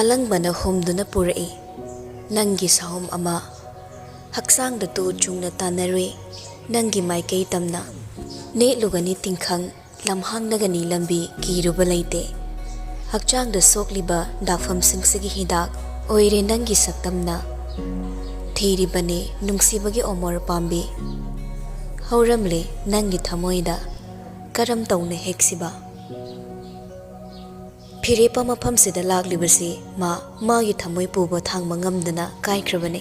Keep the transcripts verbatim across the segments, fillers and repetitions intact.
ꯑꯂꯪꯕꯅ ꯍꯨꯝꯗꯨꯅ ꯄꯨꯔꯛꯏ ꯅꯪꯒꯤ ꯁꯥꯍꯨꯝ ꯑꯃ꯫ ꯍꯛꯆꯥꯡꯗ ꯇꯨ ꯆꯨꯡꯅ ꯇꯥꯟꯅꯔꯨꯏ ꯅꯪꯒꯤ ꯃꯥꯏꯀꯩ ꯇꯝꯅ꯫ ꯅꯦꯠꯂꯨꯒꯅꯤ ꯇꯤꯡꯈꯪ, ꯂꯝꯍꯥꯡꯅꯒꯅꯤ ꯂꯝꯕꯤ, ꯀꯤꯔꯨꯕ ꯂꯩꯇꯦ꯫ ꯍꯛꯆꯥꯡꯗ ꯁꯣꯛꯂꯤꯕ ꯗꯥꯛꯐꯝꯁꯤꯡꯁꯤꯒꯤ ꯍꯤꯗꯥꯛ ꯑꯣꯏꯔꯦ ꯅꯪꯒꯤ ꯁꯛꯇꯝꯅ꯫ ꯊꯤꯔꯤꯕꯅꯤ ꯅꯨꯡꯁꯤꯕꯒꯤ ꯑꯣꯃꯣꯔ ꯄꯥꯝꯕꯤ꯫ ꯍꯧꯔꯝꯂꯦ ꯅꯪꯒꯤ ꯊꯃꯣꯏꯗ ꯀꯔꯝ ꯇꯧꯅ ꯍꯦꯛꯁꯤꯕ? ꯐꯤꯔꯦꯞꯄ ꯃꯐꯝꯁꯤꯗ ꯂꯥꯛꯂꯤꯕꯁꯤ ꯃꯥ ꯃꯥꯒꯤ ꯊꯃꯣꯏ ꯄꯨꯕ ꯊꯥꯡꯕ ꯉꯝꯗꯅ ꯀꯥꯏꯈ꯭ꯔꯕꯅꯤ꯫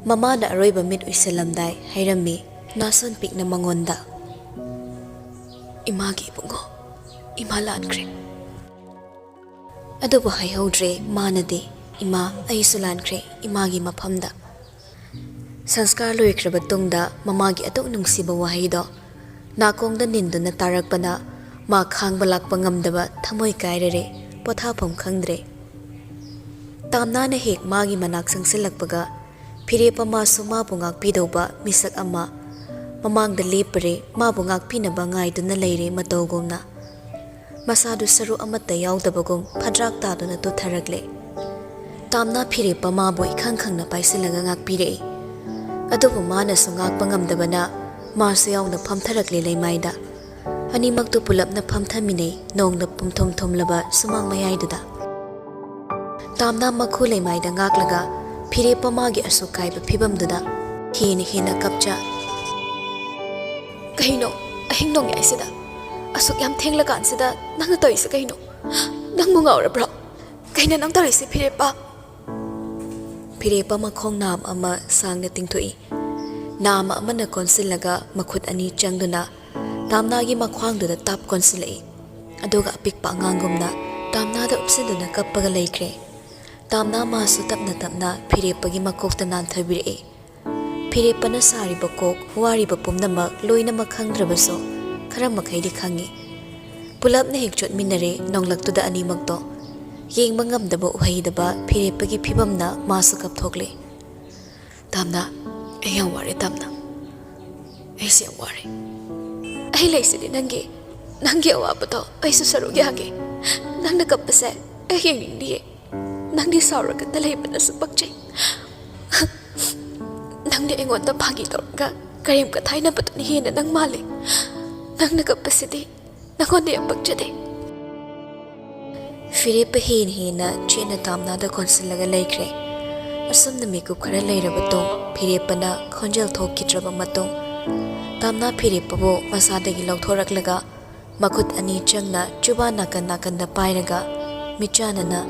ꯃꯃꯥꯅ ꯑꯔꯣꯏꯕ ꯃꯤꯠ ꯎꯏꯁꯤꯜꯂꯝꯗꯥꯏ ꯍꯥꯏꯔꯝꯃꯤ ꯅꯥꯁꯣꯟ ꯄꯤꯛꯅ ꯃꯉꯣꯟꯗ, "ꯏꯃꯥꯒꯤ ꯏꯕꯨꯡꯉꯣ, ꯏꯃꯥ ꯂꯥꯟꯈ꯭ꯔꯦ"꯫ ꯑꯗꯨꯕꯨ ꯍꯥꯏꯍꯧꯗ꯭ꯔꯦ ꯃꯥꯅꯗꯤ, "ꯏꯃꯥ, ꯑꯩꯁꯨ ꯂꯥꯟꯈ꯭ꯔꯦ ꯏꯃꯥꯒꯤ ꯃꯐꯝꯗ"꯫ ꯁꯪꯁꯀꯥꯔ ꯂꯣꯏꯈ꯭ꯔꯕ ꯇꯨꯡꯗ ꯃꯃꯥꯒꯤ ꯑꯗꯨꯛ ꯅꯨꯡꯁꯤꯕ ꯋꯥꯍꯩꯗꯣ ꯅꯥꯀꯣꯡꯗ ꯅꯤꯟꯗꯨꯅ ꯇꯥꯔꯛꯄꯅ ꯃꯥ ꯈꯥꯡꯕ ꯂꯥꯛꯄ ꯉꯝꯗꯕ ꯊꯃꯣꯏ ꯀꯥꯏꯔꯔꯦ, ꯄꯣꯊꯥꯐꯝ ꯈꯪꯗ꯭ꯔꯦ꯫ ꯇꯥꯝꯅꯥꯅ ꯍꯦꯛ ꯃꯥꯒꯤ ꯃꯅꯥꯛ ꯆꯪꯁꯤꯜꯂꯛꯄꯒ ꯐꯤꯔꯦꯞꯄ ꯃꯥꯁꯨ ꯃꯥꯕꯨ ꯉꯥꯛꯄꯤꯗꯧꯕ ꯃꯤꯁꯛ ꯑꯃ ꯃꯃꯥꯡꯗ ꯂꯦꯞꯄꯔꯦ, ꯃꯥꯕꯨ ꯉꯥꯛꯄꯤꯅꯕ ꯉꯥꯏꯗꯨꯅ ꯂꯩꯔꯦ ꯃꯇꯧꯒꯨꯝꯅ꯫ ꯃꯁꯥꯗꯨ ꯁꯔꯨ ꯑꯃꯠꯇ ꯌꯥꯎꯗꯕꯒꯨꯝ ꯐꯗ꯭ꯔꯥꯛ ꯇꯥꯗꯨꯅ ꯇꯨꯊꯔꯛꯂꯦ꯫ ꯇꯥꯝꯅꯥ ꯐꯤꯔꯦꯞꯄ ꯃꯥꯕꯨ ꯏꯈꯪ ꯈꯪꯅ ꯄꯥꯏꯁꯤꯜꯂꯒ ꯉꯥꯛꯄꯤꯔꯛꯏ꯫ ꯑꯗꯨꯕꯨ ꯃꯥꯅꯁꯨ ꯉꯥꯛꯄ ꯉꯝꯗꯕꯅ ꯃꯥꯁꯨ ꯌꯥꯎꯅ ꯐꯝꯊꯔꯛꯂꯦ ꯂꯩꯃꯥꯏꯗ꯫ ꯑꯅꯤꯃꯛꯇꯨ ꯄꯨꯂꯞꯅ ꯐꯝꯊꯃꯤꯟꯅꯩ ꯅꯣꯡꯅ ꯄꯨꯝꯊꯨꯝ ꯊꯨꯝꯂꯕ ꯁꯨꯃꯥꯡ ꯃꯌꯥꯏꯗꯨꯗ꯫ ꯇꯥꯝꯅꯥ ꯃꯈꯨ ꯂꯩꯃꯥꯏꯗ ꯉꯥꯛꯂꯒ ꯐꯤꯔꯦꯞꯄ ꯃꯥꯒꯤ ꯑꯁꯨꯛ ꯀꯥꯏꯕ ꯐꯤꯕꯝꯗꯨꯗ ꯍꯦꯟꯅ ꯍꯦꯟꯅ ꯀꯞꯆ꯫ "ꯀꯩꯅꯣ? ꯑꯍꯤꯡ ꯅꯣꯡꯌꯥꯏꯁꯤꯗ ꯑꯁꯨꯛ ꯌꯥꯝ ꯊꯦꯡꯂꯀꯥꯟꯁꯤꯗ ꯅꯪꯅ ꯇꯧꯔꯤꯁꯦ ꯀꯩꯅꯣ? ꯅꯪꯕꯨ ꯉꯥꯎꯔꯕ꯭ꯔꯣ? ꯀꯩꯅꯣ ꯅꯪ ꯇꯧꯔꯤꯁꯦ ꯐꯤꯔꯦꯞꯄ?" ꯐꯤꯔꯦꯞꯄ ꯃꯈꯣꯡ ꯅꯥꯝ ꯑꯃ ꯁꯥꯡꯅ ꯇꯤꯡꯊꯣꯛꯏ꯫ ꯅꯥꯝ ꯑꯃꯅ ꯀꯣꯟꯁꯤꯜꯂꯒ ꯃꯈꯨꯠ ꯑꯅꯤ ꯆꯪꯗꯨꯅ ꯇꯥꯝꯅꯥꯒꯤ ꯃꯈ꯭ꯋꯥꯡꯗꯨꯗ ꯇꯥꯞ ꯀꯣꯟꯁꯤꯜꯂꯛꯏ꯫ ꯑꯗꯨꯒ ꯑꯄꯤꯛꯄ ꯑꯉꯥꯡꯒꯨꯝꯅ ꯇꯥꯝꯅꯥꯗ ꯎꯞꯁꯤꯟꯗꯨꯅ ꯀꯞꯄꯒ ꯂꯩꯈ꯭ꯔꯦ꯫ ꯇꯥꯝꯅꯥ ꯃꯥꯁꯨ ꯇꯞꯅ ꯇꯞꯅ ꯐꯤꯔꯦꯞꯄꯒꯤ ꯃꯀꯣꯛꯇ ꯅꯥꯟꯊꯕꯤꯔꯛꯏ꯫ ꯐꯤꯔꯦꯞꯄꯅ ꯁꯥꯔꯤꯕ ꯀꯣꯛ, ꯋꯥꯔꯤꯕ ꯄꯨꯝꯅꯃꯛ ꯂꯣꯏꯅꯃꯛ ꯈꯪꯗ꯭ꯔꯕꯁꯨ ꯈꯔ ꯃꯈꯩꯗꯤ ꯈꯪꯉꯤ꯫ ꯄꯨꯂꯞꯅ ꯍꯦꯛ ꯆꯣꯠꯃꯤꯟꯅꯔꯦ ꯅꯣꯡꯂꯛꯇꯨꯗ ꯑꯅꯤꯃꯛꯇꯣ꯫ ꯌꯦꯡꯕ ꯉꯝꯗꯕ ꯎꯍꯩꯗꯕ ꯐꯤꯔꯦꯞꯄꯒꯤ ꯐꯤꯕꯝꯅ ꯃꯥꯁꯨ ꯀꯞꯊꯣꯛꯂꯦ꯫ "ꯇꯥꯝꯅꯥ, ꯑꯩ ꯌꯥꯝ ꯋꯥꯔꯦ ꯇꯥꯝꯅꯥ꯫ ꯑꯩꯁꯦ ꯌꯥꯝ ꯋꯥꯔꯦ꯫ ꯑꯩ ꯂꯩꯁꯤꯗꯤ ꯅꯪꯒꯤ, ꯅꯪꯒꯤ ꯑꯋꯥꯕꯗꯣ ꯑꯩꯁꯨ ꯁꯔꯨꯛ ꯌꯥꯒꯦ꯫ ꯅꯪꯅ ꯀꯞꯄꯁꯦ ꯑꯩ ꯌꯦꯡꯅꯤꯡꯗꯤꯌꯦ꯫ ꯅꯪꯗꯤ ꯁꯥꯎꯔꯒꯇ ꯂꯩꯕꯅꯁꯨ ꯄꯛꯆꯩ꯫ ꯅꯪꯗꯤ ꯑꯩꯉꯣꯟꯗ ꯐꯥꯒꯤ ꯇꯧꯔꯒ ꯀꯔꯦꯝ ꯀꯊꯥꯏꯅꯕꯗꯨꯅ ꯍꯦꯟꯅ ꯅꯪ ꯃꯥꯜꯂꯦ꯫ ꯅꯪꯅ ꯀꯞꯄꯁꯤꯗꯤ ꯅꯪꯉꯣꯟꯗ ꯌꯥꯝ ꯄꯛꯆꯗꯦ꯫ ꯐꯤꯔꯦꯞꯄ ꯍꯦꯟꯅ ꯍꯦꯟꯅ ꯆꯦꯠꯅ ꯇꯥꯝꯅꯥꯗ ꯀꯣꯟꯁꯤꯜꯂꯒ ꯂꯩꯈ꯭ꯔꯦ꯫ ꯑꯁꯨꯝꯅ ꯃꯤꯀꯨꯞ ꯈꯔ ꯂꯩꯔꯕ ꯇꯨꯡ ꯐꯤꯔꯦꯞꯄꯅ ꯈꯣꯟꯖꯦꯜ ꯊꯣꯛꯈꯤꯗ꯭ꯔꯕ ꯃꯇꯨꯡ, ꯇꯥꯝꯅꯥ ꯐꯤꯔꯦꯞꯄꯕꯨ ꯃꯁꯥꯗꯒꯤ ꯂꯧꯊꯣꯔꯛꯂꯒ ꯃꯈꯨꯠ ꯑꯅꯤ ꯆꯪꯅ ꯆꯨꯕꯥ ꯅꯥꯀꯟ ꯅꯥꯀꯟꯗ ꯄꯥꯏꯔꯒ ꯃꯤꯠꯆꯥꯟꯅꯅ,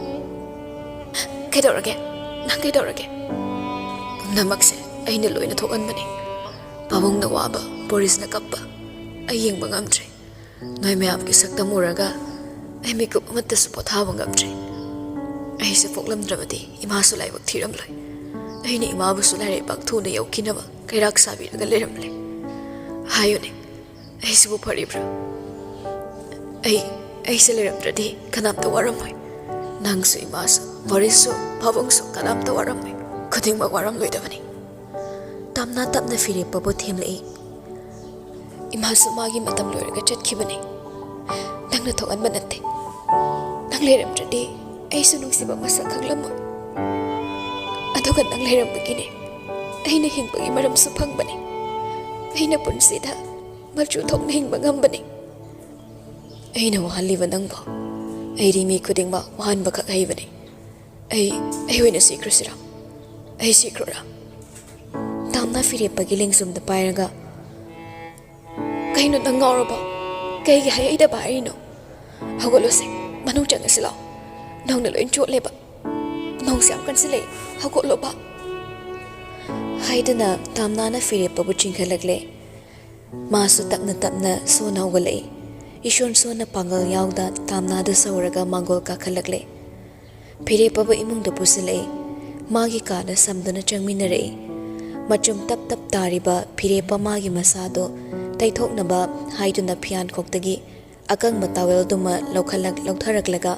"ꯀꯩꯗꯧꯔꯒꯦ? ꯅꯪ ꯀꯩꯗꯧꯔꯒꯦ?" "ꯄꯨꯝꯅꯃꯛꯁꯦ ꯑꯩꯅ ꯂꯣꯏꯅ ꯊꯣꯛꯍꯟꯕꯅꯤ꯫ ꯄꯥꯕꯨꯡꯅ ꯋꯥꯕ, ꯕꯣꯔꯤꯁꯅ ꯀꯞꯄ ꯑꯩ ꯌꯦꯡꯕ ꯉꯝꯗ꯭ꯔꯦ꯫ ꯅꯣꯏ ꯃꯌꯥꯝꯒꯤ ꯁꯛꯇꯝ ꯎꯔꯒ ꯑꯩ ꯃꯤꯀꯨꯞ ꯑꯃꯠꯇꯁꯨ ꯄꯣꯊꯥꯕ ꯉꯝꯗ꯭ꯔꯦ꯫ ꯑꯩꯁꯦ ꯄꯣꯛꯂꯝꯗ꯭ꯔꯕꯗꯤ ꯏꯃꯥꯁꯨ ꯂꯥꯏꯕꯛ ꯊꯤꯔꯝꯂꯣꯏ꯫ ꯑꯩꯅ ꯏꯃꯥꯕꯨꯁꯨ ꯂꯥꯏꯔꯩꯕꯥꯛ ꯊꯨꯅ ꯌꯧꯈꯤꯅꯕ ꯀꯩꯔꯥꯛ ꯁꯥꯕꯤꯔꯒ ꯂꯩꯔꯝꯂꯦ꯫ ꯍꯥꯏꯌꯨꯅꯦ, ꯑꯩꯁꯤꯕꯨ ꯐꯔꯤꯕ꯭ꯔꯥ? ꯑꯩ, ꯑꯩꯁꯦ ꯂꯩꯔꯝꯗ꯭ꯔꯗꯤ ꯀꯅꯥꯝꯇ ꯋꯥꯔꯝꯃꯣꯏ꯫ ꯅꯪꯁꯨ, ꯏꯃꯥꯁꯨ, ꯕꯣꯔꯤꯁꯁꯨ, ꯄꯥꯕꯨꯡꯁꯨ, ꯀꯅꯥꯝꯇ ꯋꯥꯔꯝꯃꯣꯏ꯫ ꯈꯨꯗꯤꯡꯃꯛ ꯋꯥꯔꯝꯂꯣꯏꯗꯕꯅꯤ꯫" ꯇꯥꯝꯅꯥ ꯇꯞꯅ ꯐꯤꯔꯦꯞꯄꯕꯨ ꯊꯦꯝꯂꯛꯏ꯫ "ꯏꯃꯥꯁꯨ ꯃꯥꯒꯤ ꯃꯇꯝ ꯂꯣꯏꯔꯒ ꯆꯠꯈꯤꯕꯅꯤ꯫ ꯅꯪꯅ ꯊꯣꯛꯍꯟꯕ ꯅꯠꯇꯦ꯫ ꯅꯪ ꯂꯩꯔꯝꯗ꯭ꯔꯗꯤ ꯑꯩꯁꯨ ꯅꯨꯡꯁꯤꯕ ꯃꯁꯛ ꯈꯪꯂꯝꯃꯣꯏ꯫ ꯑꯗꯨꯒ ꯅꯪ ꯂꯩꯔꯝꯕꯒꯤꯅꯦ ꯑꯩꯅ ꯍꯤꯡꯕꯒꯤ ꯃꯔꯝꯁꯨ ꯐꯪꯕꯅꯤ꯫ ꯑꯩꯅ ꯄꯨꯟꯁꯤꯗ ꯃꯆꯨ ꯊꯣꯛꯅ ꯍꯤꯡꯕ ꯉꯝꯕꯅꯤ꯫" "ꯑꯩꯅ ꯋꯥꯍꯜꯂꯤꯕ ꯅꯪꯕꯨ? ꯑꯩꯗꯤ ꯃꯤ ꯈꯨꯗꯤꯡꯃꯛ ꯋꯥꯍꯟꯕꯈꯛ ꯍꯩꯕꯅꯤ꯫ ꯑꯩ, ꯑꯩ ꯑꯣꯏꯅ ꯁꯤꯈ꯭ꯔꯁꯤꯔꯥ? ꯑꯩ ꯁꯤꯈ꯭ꯔꯣꯔꯥ?" ꯇꯥꯝꯅꯥ ꯐꯤꯔꯦꯞꯄꯒꯤ ꯂꯦꯡꯖꯨꯝꯗ ꯄꯥꯏꯔꯒ, "ꯀꯩꯅꯣ, ꯅꯪ ꯉꯥꯎꯔꯕꯣ? ꯀꯩꯒꯤ ꯍꯥꯏꯍꯩꯗꯕ ꯍꯥꯏꯔꯤꯅꯣ? ꯍꯧꯒꯠꯂꯣꯁꯦ, ꯃꯅꯨꯡ ꯆꯪꯉꯁꯤ ꯂꯥꯛꯑꯣ꯫ ꯅꯧꯅ ꯂꯣꯏ ꯆꯣꯠꯂꯦꯕ꯫ ꯅꯣꯡꯁꯦ ꯌꯥꯝ ꯀꯟꯁꯤꯜꯂꯛꯑꯦ, ꯍꯧꯒꯠꯂꯣꯕ꯫" ꯍꯥꯏꯗꯨꯅ ꯇꯥꯝꯅꯥꯅ ꯐꯤꯔꯦꯞꯄꯕꯨ ꯆꯤꯡꯈꯠꯂꯛꯂꯦ꯫ ꯃꯥꯁꯨ ꯇꯞꯅ ꯇꯞꯅ ꯁꯣꯟꯅ ꯍꯧꯒꯠꯂꯛꯏ꯫ ꯏꯁꯣꯟ ꯁꯣꯟꯅ ꯄꯥꯡꯒꯜ ꯌꯥꯎꯗ ꯇꯥꯝꯅꯥꯗ ꯁꯧꯔꯒ ꯃꯥꯡꯒꯣꯜ ꯀꯥꯈꯠꯂꯛꯂꯦ꯫ ꯐꯤꯔꯦꯞꯄꯕꯨ ꯏꯃꯨꯡꯗ ꯄꯨꯁꯤꯜꯂꯛꯏ꯫ ꯃꯥꯒꯤ ꯀꯥꯗ ꯁꯝꯗꯨꯅ ꯆꯪꯃꯤꯟꯅꯔꯛꯏ꯫ ꯃꯆꯨꯝ ꯇꯞ ꯇꯞ ꯇꯥꯔꯤꯕ ꯐꯤꯔꯦꯞꯄ ꯃꯥꯒꯤ ꯃꯁꯥꯗꯣ ꯇꯩꯊꯣꯛꯅꯕ ꯍꯥꯏꯗꯨꯅ ꯐꯤꯌꯥꯟꯈꯣꯛꯇꯒꯤ ꯑꯀꯪꯕ ꯇꯥꯋꯦꯜꯗꯨꯃ ꯂꯧꯈꯠꯂꯛ-, ꯂꯧꯊꯔꯛꯂꯒ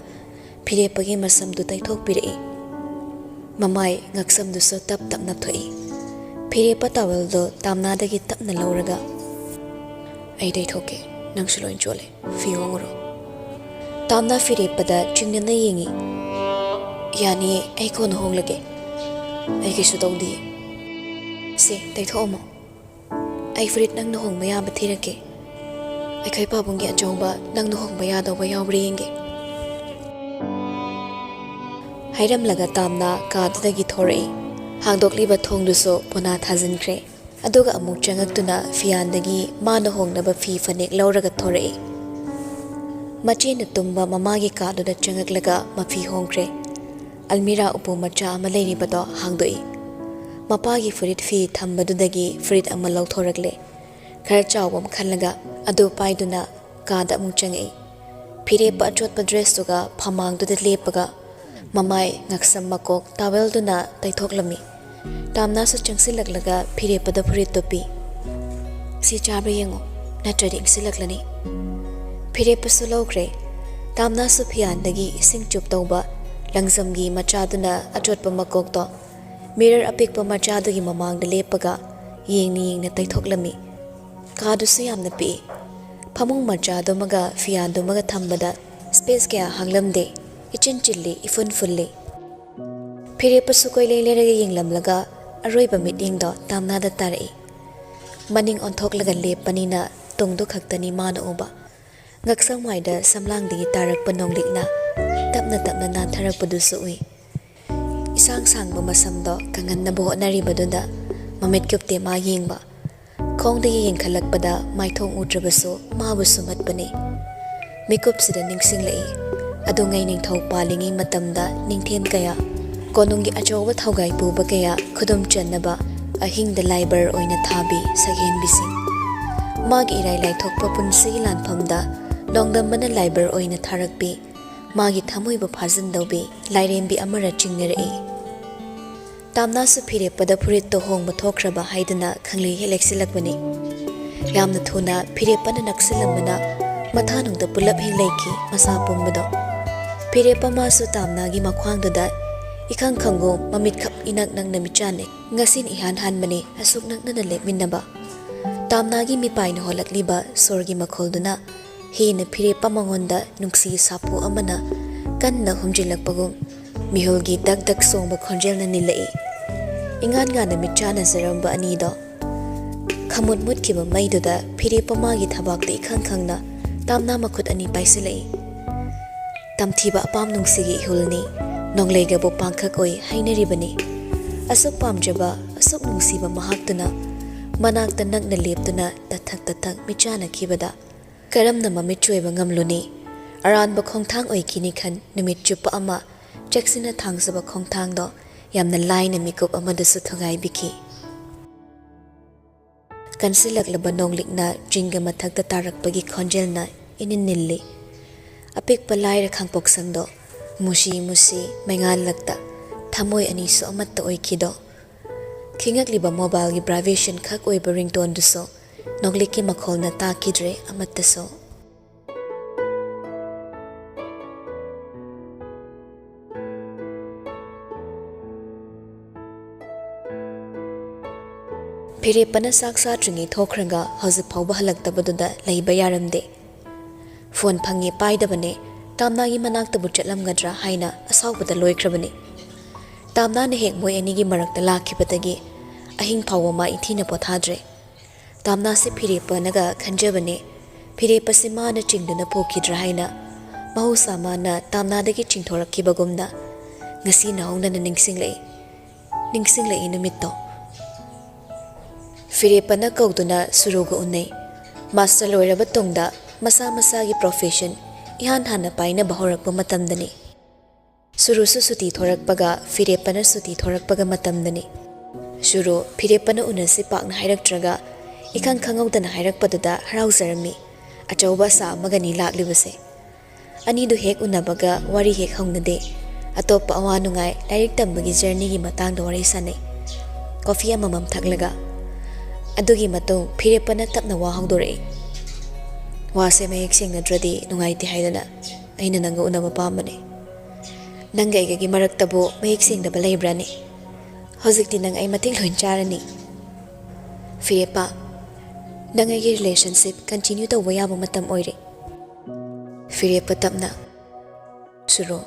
ꯐꯤꯔꯦꯞꯄꯒꯤ ꯃꯁꯝꯗꯨ ꯇꯩꯊꯣꯛꯄꯤꯔꯛꯏ꯫ ꯃꯃꯥꯏ ꯉꯛꯁꯝꯗꯨꯁꯨ ꯇꯞ ꯇꯞꯅ ꯊꯣꯛꯏ꯫ ꯐꯤꯔꯦꯞꯄ ꯇꯥꯋꯦꯜꯗꯣ ꯇꯥꯝꯅꯥꯗꯒꯤ ꯇꯞꯅ ꯂꯧꯔꯒ, "ꯑꯩ ꯇꯩꯊꯣꯛꯀꯦ, ꯅꯪꯁꯨ ꯂꯣꯏ ꯆꯣꯠꯂꯦ, ꯐꯤ ꯍꯣꯡꯉꯨꯔꯣ꯫" ꯇꯥꯝꯅ ꯐꯤꯔꯦꯞꯄꯗ ꯆꯤꯡꯅꯅ ꯌꯦꯡꯏ꯫ "ꯌꯥꯅꯤꯌꯦ, ꯑꯩ ꯀꯣꯟꯅ ꯍꯣꯡꯂꯒꯦ꯫ ꯑꯩ ꯀꯩꯁꯨ ꯇꯧꯗꯤꯌꯦ꯫ ꯁꯦ, ꯇꯩꯊꯣꯛꯑꯝꯃꯣ꯫ ꯑꯩ ꯐꯨꯔꯤꯠ ꯅꯪꯅ ꯍꯣꯡꯕ ꯌꯥꯕ ꯊꯤꯔꯛꯀꯦ꯫ ꯑꯩꯈꯣꯏ ꯄꯥꯕꯨꯡꯒꯤ ꯑꯆꯧꯕ ꯅꯪꯅ ꯍꯣꯡꯕ ꯌꯥꯗꯧꯕ ꯌꯥꯎꯕ꯭ꯔꯥ ꯌꯦꯡꯒꯦ꯫" ꯍꯥꯏꯔꯝꯂꯒ ꯇꯥꯝꯅ ꯀꯥꯗꯨꯗꯒꯤ ꯊꯣꯔꯛꯏ꯫ ꯍꯥꯡꯗꯣꯛꯂꯤꯕ ꯊꯣꯡꯗꯨꯁꯨ ꯄꯣꯅꯥ ꯊꯥꯖꯤꯟꯈ꯭ꯔꯦ꯫ ꯑꯗꯨꯒ ꯑꯃꯨꯛ ꯆꯪꯉꯛꯇꯨꯅ ꯐꯤꯌꯥꯟꯗꯒꯤ ꯃꯥꯅ ꯍꯣꯡꯅꯕ ꯐꯤ ꯐꯅꯦꯛ ꯂꯧꯔꯒ ꯊꯣꯔꯛꯏ꯫ ꯃꯆꯦꯅ ꯇꯨꯝꯕ ꯃꯃꯥꯒꯤ ꯀꯥꯗꯨꯗ ꯆꯪꯉꯛꯂꯒ ꯃꯐꯤ ꯍꯣꯡꯈ꯭ꯔꯦ꯫ ꯑꯜꯃꯤꯔꯥ ꯎꯄꯨ ꯃꯆꯥ ꯑꯃ ꯂꯩꯔꯤꯕꯗꯣ ꯍꯥꯡꯗꯣꯛꯏ꯫ ꯃꯄꯥꯒꯤ ꯐꯨꯔꯤꯠ ꯐꯤ ꯊꯝꯕꯗꯨꯗꯒꯤ ꯐꯨꯔꯤꯠ ꯑꯃ ꯂꯧꯊꯣꯔꯛꯂꯦ꯫ ꯈꯔ ꯆꯥꯎꯕ ꯑꯃ ꯈꯜꯂꯒ ꯑꯗꯨ ꯄꯥꯏꯗꯨꯅ ꯀꯥꯗ ꯑꯃꯨꯛ ꯆꯪꯉꯛꯏ꯫ ꯐꯤꯔꯦꯞꯄ ꯑꯆꯣꯠꯄ ꯗ꯭ꯔꯦꯁꯇꯨꯒ ꯐꯃꯥꯡꯗꯨꯗ ꯂꯦꯞꯄꯒ ꯃꯃꯥꯏ, ꯉꯛꯁꯝ, ꯃꯀꯣꯛ ꯇꯥꯋꯦꯜꯗꯨꯅ ꯇꯩꯊꯣꯛꯂꯝꯃꯤ꯫ ꯇꯥꯝꯅꯥꯁꯨ ꯆꯪꯁꯤꯜꯂꯛꯂꯒ ꯐꯤꯔꯦꯞꯄꯗ ꯐꯨꯔꯤꯠꯇꯨ ꯄꯤ꯫ "ꯁꯤ ꯆꯥꯕ꯭ꯔꯥ ꯌꯦꯡꯉꯣ, ꯅꯠꯇ꯭ꯔꯗꯤ ꯏꯪꯁꯤꯜꯂꯛꯂꯅꯤ꯫" ꯐꯤꯔꯦꯞꯄꯁꯨ ꯂꯧꯈ꯭ꯔꯦ꯫ ꯇꯥꯝꯅꯥꯁꯨ ꯐꯤꯌꯥꯟꯗꯒꯤ ꯏꯁꯤꯡ ꯆꯨꯞ ꯇꯧꯕ ꯂꯪꯖꯝꯒꯤ ꯃꯆꯥꯗꯨꯅ ꯑꯆꯣꯠꯄ ꯃꯀꯣꯛꯇꯣ ꯃꯤꯔꯔ ꯑꯄꯤꯛꯄ ꯃꯆꯥꯗꯨꯒꯤ ꯃꯃꯥꯡꯗ ꯂꯦꯞꯄꯒ ꯌꯦꯡꯅ ꯌꯦꯡꯅ ꯇꯩꯊꯣꯛꯂꯝꯃꯤ꯫ ꯀꯥꯗꯨꯁꯨ ꯌꯥꯝꯅ ꯄꯤꯛꯏ꯫ ꯐꯃꯨꯡ ꯃꯆꯥꯗꯨꯃꯒ ꯐꯤꯌꯥꯟꯗꯨꯃꯒ ꯊꯝꯕꯗ ꯁ꯭ꯄꯦꯁ ꯀꯌꯥ ꯍꯥꯡꯂꯝꯗꯦ꯫ ꯏꯆꯤꯟ ꯆꯤꯜꯂꯤ, ꯏꯐꯨꯟ ꯐꯨꯜꯂꯤ꯫ ꯐꯤꯔꯦꯞꯄꯁꯨ ꯀꯣꯏꯂꯩ ꯂꯩꯔꯒ ꯌꯦꯡꯂꯝꯂꯒ ꯑꯔꯣꯏꯕ ꯃꯤꯠꯌꯦꯡꯗꯣ ꯇꯥꯝꯅꯥꯗ ꯇꯥꯔꯛꯏ꯫ ꯃꯅꯤꯡ ꯑꯣꯟꯊꯣꯛꯂꯒ ꯂꯦꯞꯄꯅꯤꯅ ꯇꯨꯡꯗꯨ ꯈꯛꯇꯅꯤ ꯃꯥꯅ ꯎꯕ꯫ ꯉꯛꯁꯝ ꯋꯥꯏꯗ ꯁꯝꯂꯥꯡꯗꯒꯤ ꯇꯥꯔꯛꯄ ꯅꯣꯡꯂꯤꯛꯅ ꯇꯞꯅ ꯇꯞꯅ ꯅꯥꯟꯊꯔꯛꯄꯗꯨꯁꯨ ꯎꯏ꯫ ꯏꯁꯥꯡ ꯁꯥꯡꯕ ꯃꯁꯝꯗꯣ ꯀꯪꯍꯟꯅꯕ ꯍꯣꯠꯅꯔꯤꯕꯗꯨꯗ ꯃꯃꯤꯠ ꯀꯨꯞꯇꯦ ꯃꯥ ꯌꯦꯡꯕ꯫ ꯈꯣꯡꯗꯒꯤ ꯌꯦꯡꯈꯠꯂꯛꯄꯗ ꯃꯥꯏꯊꯣꯡ ꯎꯗ꯭ꯔꯕꯁꯨ ꯃꯥꯕꯨ ꯁꯨꯝꯍꯠꯄꯅꯤ꯫ ꯃꯤꯀꯨꯞꯁꯤꯗ ꯅꯤꯡꯁꯤꯡꯂꯛꯏ꯫ ꯑꯗꯨꯉꯩ ꯅꯤꯡꯊꯧ ꯄꯥꯜꯂꯤꯉꯩ ꯃꯇꯝꯗ ꯅꯤꯡꯊꯦꯝ ꯀꯌꯥ, ꯀꯣꯅꯨꯡꯒꯤ ꯑꯆꯧꯕ ꯊꯧꯒꯥꯏ ꯄꯨꯕ ꯀꯌꯥ ꯈꯨꯗꯨꯝ ꯆꯟꯅꯕ ꯑꯍꯤꯡꯗ ꯂꯥꯏꯕꯔ ꯑꯣꯏꯅ ꯊꯥꯕꯤ ꯁꯛꯍꯦꯟꯕꯤꯁꯤꯡ꯫ ꯃꯥꯒꯤ ꯏꯔꯥꯏ ꯂꯥꯏꯊꯣꯛꯄ ꯄꯨꯟꯁꯤꯒꯤ ꯂꯥꯟꯐꯝꯗ ꯅꯣꯡꯗꯝꯕꯅ ꯂꯥꯏꯕꯔ ꯑꯣꯏꯅ ꯊꯥꯔꯛꯄꯤ, ꯃꯥꯒꯤ ꯊꯃꯣꯏꯕꯨ ꯐꯥꯖꯤꯟꯗꯧꯕꯤ ꯂꯥꯏꯔꯦꯝꯕꯤ ꯑꯃꯔ ꯆꯤꯡꯅꯔꯛꯏ꯫ ꯇꯥꯝꯅꯥꯁꯨ ꯐꯤꯔꯦꯞꯄꯗ ꯐꯨꯔꯤꯠꯇꯣ ꯍꯣꯡꯕ ꯊꯣꯛꯈ꯭ꯔꯕ ꯍꯥꯏꯗꯨꯅ ꯈꯪꯂꯩ ꯍꯦꯛ ꯂꯩꯁꯤꯜꯂꯛꯄꯅꯤ꯫ ꯌꯥꯝꯅ ꯊꯨꯅ ꯐꯤꯔꯦꯞꯄꯅ ꯅꯛꯁꯤꯜꯂꯝꯕꯅ ꯃꯊꯥꯅꯨꯡꯗ ꯄꯨꯂꯞ ꯍꯦꯛ ꯂꯩꯈꯤ ꯃꯁꯥ ꯄꯨꯝꯕꯗꯣ꯫ ꯐꯤꯔꯦꯞꯄ ꯃꯥꯁꯨ ꯇꯥꯝꯅꯥꯒꯤ ꯃꯈ꯭ꯋꯥꯡꯗꯨꯗ ꯏꯈꯪ ꯈꯪꯒꯨꯝ ꯃꯃꯤꯠꯈꯛ ꯏꯅꯛ ꯅꯛꯅ ꯃꯤꯠꯆꯥꯟꯅꯩ꯫ ꯉꯁꯤꯅ ꯏꯍꯥꯟ ꯍꯥꯟꯕꯅꯤ ꯑꯁꯨꯛ ꯅꯛꯅꯅ ꯂꯦꯞꯃꯤꯟꯅꯕ꯫ ꯇꯥꯝꯅꯥꯒꯤ ꯃꯤꯄꯥꯏꯅ ꯍꯣꯜꯂꯛꯂꯤꯕ ꯁꯣꯔꯒꯤ ꯃꯈꯣꯜꯗꯨꯅ ꯍꯦꯟꯅ ꯐꯤꯔꯦꯞꯄ ꯃꯉꯣꯟꯗ ꯅꯨꯡꯁꯤ ꯁꯥꯐꯨ ꯑꯃꯅ ꯀꯟꯅ ꯍꯨꯝꯖꯤꯜꯂꯛꯄꯒꯨꯝ ꯃꯤꯍꯨꯜꯒꯤ ꯗꯛ ꯗꯛ ꯆꯣꯡꯕ ꯈꯣꯟꯖꯦꯜꯅ ꯅꯤꯜꯂꯛꯏ꯫ ꯏꯉꯥꯟ ꯉꯥꯟꯅ ꯃꯤꯠꯆꯥꯅꯖꯔꯝꯕ ꯑꯅꯤꯗꯣ ꯈꯃꯨꯠ ꯃꯨꯠꯈꯤꯕ ꯃꯩꯗꯨꯗ ꯐꯤꯔꯦꯞꯄ ꯃꯥꯒꯤ ꯊꯕꯥꯛꯇ ꯏꯈꯪ ꯈꯪꯅ ꯇꯥꯝꯅꯥ ꯃꯈꯨꯠ ꯑꯅꯤ ꯄꯥꯏꯁꯤꯜꯂꯛꯏ꯫ ꯇꯝꯊꯤꯕ ꯑꯄꯥꯝ ꯅꯨꯡꯁꯤꯒꯤ ꯏꯍꯨꯜꯅꯤ, ꯅꯣꯡꯂꯩꯒꯕꯨ ꯄꯥꯡꯈꯛ ꯑꯣꯏ ꯍꯥꯏꯅꯔꯤꯕꯅꯤ꯫ ꯑꯁꯨꯛ ꯄꯥꯝꯖꯕ, ꯑꯁꯨꯛ ꯅꯨꯡꯁꯤꯕ ꯃꯍꯥꯛꯇꯨꯅ ꯃꯅꯥꯛꯇ ꯅꯛꯅ ꯂꯦꯞꯇꯨꯅ ꯇꯊꯛ ꯇꯊꯛ ꯃꯤꯠꯆꯥꯅꯈꯤꯕꯗ ꯀꯔꯝꯅ ꯃꯃꯤꯠ ꯆꯣꯏꯕ ꯉꯝꯂꯨꯅꯤ? ꯑꯔꯥꯟꯕ ꯈꯣꯡꯊꯥꯡ ꯑꯣꯏꯈꯤꯅꯤ ꯈꯟ ꯅꯨꯃꯤꯠ ꯆꯨꯞꯄ ꯑꯃ ꯆꯦꯛꯁꯤꯟꯅ ꯊꯥꯡꯖꯕ ꯈꯣꯡꯊꯥꯡꯗꯣ ꯌꯥꯝꯅ ꯂꯥꯏꯅ ꯃꯤꯀꯨꯞ ꯑꯃꯗꯁꯨ ꯊꯨꯒꯥꯏꯕꯤꯈꯤ꯫ ꯀꯟꯁꯤꯜꯂꯛꯂꯕ ꯅꯣꯡꯂꯤꯛꯅ ꯆꯤꯡꯒ ꯃꯊꯛꯇ ꯇꯥꯔꯛꯄꯒꯤ ꯈꯣꯟꯖꯦꯜꯅ ꯏꯅꯤꯟ ꯅꯤꯜꯂꯤ꯫ ꯑꯄꯤꯛꯄ ꯂꯥꯏꯔ ꯈꯥꯡꯄꯣꯛꯁꯪꯗꯣ ꯃꯨꯁꯤ ꯃꯨꯁꯤ ꯃꯩꯉꯥꯜꯂꯛꯇ ꯊꯃꯣꯏ ꯑꯅꯤꯁꯨ ꯑꯃꯠꯇ ꯑꯣꯏꯈꯤꯗꯣ꯫ ꯈꯤꯡꯉꯛꯂꯤꯕ ꯃꯣꯕꯥꯏꯜꯒꯤ ꯚꯥꯏꯕ꯭ꯔꯦꯁꯟ ꯈꯛ ꯑꯣꯏꯕ ꯔꯤꯡꯇꯣꯟꯗꯨꯁꯨ ꯅꯣꯡꯂꯤꯛꯀꯤ ꯃꯈꯣꯜꯅ ꯇꯥꯈꯤꯗ꯭ꯔꯦ ꯑꯃꯠꯇꯁꯨ꯫ ꯐꯤꯔꯦꯞꯄꯅ ꯆꯥꯛ ꯆꯥꯗ꯭ꯔꯤꯉꯩ ꯊꯣꯛꯈ꯭ꯔꯒ ꯍꯧꯖꯤꯛ ꯐꯥꯎꯕ ꯍꯜꯂꯛꯇꯕꯗꯨꯗ ꯂꯩꯕ ꯌꯥꯔꯝꯗꯦ꯫ ꯐꯣꯟ ꯐꯪꯉꯦ ꯄꯥꯏꯗꯕꯅꯦ, ꯇꯥꯝꯅꯥꯒꯤ ꯃꯅꯥꯛꯇꯕꯨ ꯆꯠꯂꯝꯒꯗ꯭ꯔꯥ ꯍꯥꯏꯅ ꯑꯁꯥꯎꯕꯗ ꯂꯣꯏꯈ꯭ꯔꯕꯅꯤ꯫ ꯇꯥꯝꯅꯥꯅ ꯍꯦꯛ ꯃꯣꯏ ꯑꯅꯤꯒꯤ ꯃꯔꯛꯇ ꯂꯥꯛꯈꯤꯕꯗꯒꯤ ꯑꯍꯤꯡ ꯐꯥꯎꯕ ꯃꯥ ꯏꯊꯤꯅ ꯄꯣꯊꯥꯗ꯭ꯔꯦ꯫ ꯇꯥꯝꯅꯥꯁꯦ ꯐꯤꯔꯦꯞꯄꯅꯒ ꯈꯟꯖꯕꯅꯦ꯫ ꯐꯤꯔꯦꯞꯄꯁꯦ ꯃꯥꯅ ꯆꯤꯡꯗꯨꯅ ꯄꯨꯈꯤꯗ꯭ꯔꯥ ꯍꯥꯏꯅ ꯃꯍꯧꯁꯥ ꯃꯥꯅ ꯇꯥꯝꯅꯥꯗꯒꯤ ꯆꯤꯡꯊꯣꯔꯛꯈꯤꯕꯒꯨꯝꯅ ꯉꯁꯤ ꯅꯧꯍꯧꯅꯅ ꯅꯤꯡꯁꯤꯡꯂꯛꯏ꯫ ꯅꯤꯡꯁꯤꯡꯂꯛꯏ ꯅꯨꯃꯤꯠꯇꯣ꯫ ꯐꯤꯔꯦꯞꯄꯅ ꯀꯧꯗꯨꯅ ꯁꯨꯔꯨꯒ ꯎꯅꯩ꯫ ꯃꯥꯁꯇꯔ ꯂꯣꯏꯔꯕ ꯇꯨꯡꯗ ꯃꯁꯥ ꯃꯁꯥꯒꯤ ꯄ꯭ꯔꯣꯐꯦꯁꯟ ꯏꯍꯥꯟ ꯍꯥꯟꯅ ꯄꯥꯏꯅꯕ ꯍꯧꯔꯛꯄ ꯃꯇꯝꯗꯅꯤ꯫ ꯁꯨꯔꯨꯁꯨ ꯁꯨꯇꯤ ꯊꯣꯔꯛꯄꯒ ꯐꯤꯔꯦꯞꯄꯅ ꯁꯨꯇꯤ ꯊꯣꯔꯛꯄꯒ ꯃꯇꯝꯗꯅꯤ꯫ ꯁꯨꯔꯨ ꯐꯤꯔꯦꯞꯄꯅ ꯎꯅꯁꯤ ꯄꯥꯛꯅ ꯍꯥꯏꯔꯛꯇ꯭ꯔꯒ ꯏꯈꯪ ꯈꯪꯍꯧꯗꯅ ꯍꯥꯏꯔꯛꯄꯗꯨꯗ ꯍꯔꯥꯎꯖꯔꯝꯃꯤ꯫ ꯑꯆꯧꯕ ꯑꯁꯥ ꯑꯃꯒꯅꯤ ꯂꯥꯛꯂꯤꯕꯁꯦ꯫ ꯑꯅꯤꯗꯨ ꯍꯦꯛ ꯎꯅꯕꯒ ꯋꯥꯔꯤ ꯍꯦꯛ ꯍꯧꯅꯗꯦ꯫ ꯑꯇꯣꯞꯄ ꯑꯋꯥ ꯅꯨꯡꯉꯥꯏ, ꯂꯥꯏꯔꯤꯛ ꯇꯝꯕꯒꯤ ꯖꯔꯅꯤꯒꯤ ꯃꯇꯥꯡꯗ ꯋꯥꯔꯤ ꯁꯥꯟꯅꯩ꯫ ꯀꯣꯐꯤ ꯑꯃꯃꯝ ꯊꯛꯂꯒ꯫ ꯑꯗꯨꯒꯤ ꯃꯇꯨꯡ ꯐꯤꯔꯦꯞꯄꯅ ꯇꯞꯅ ꯋꯥ ꯍꯧꯗꯣꯔꯛꯏ꯫ ꯋꯥꯁꯦ ꯃꯌꯦꯛ ꯁꯦꯡꯅꯗ꯭ꯔꯗꯤ ꯅꯨꯡꯉꯥꯏꯇꯦ ꯍꯥꯏꯗꯅ ꯑꯩꯅ ꯅꯪꯒ ꯎꯅꯕ ꯄꯥꯝꯕꯅꯦ꯫ ꯅꯪꯒ ꯑꯩꯒꯒꯤ ꯃꯔꯛꯇꯕꯨ ꯃꯌꯦꯛ ꯁꯦꯡꯗꯕ ꯂꯩꯕ꯭ꯔꯥꯅꯦ? ꯍꯧꯖꯤꯛꯇꯤ ꯅꯪ ꯑꯩ ꯃꯇꯤꯛ ꯂꯣꯏ ꯆꯥꯔꯅꯤ꯫ ꯐꯤꯔꯦꯞꯄ, ꯅꯪ ꯑꯩꯒꯤ ꯔꯤꯂꯦꯁꯟꯁꯤꯞ ꯀꯟꯇꯤꯅ꯭ꯌꯨ ꯇꯧꯕ ꯌꯥꯕ ꯃꯇꯝ ꯑꯣꯏꯔꯦ꯫ ꯐꯤꯔꯦꯞꯄ ꯇꯞꯅ, "ꯁꯨꯔꯨ,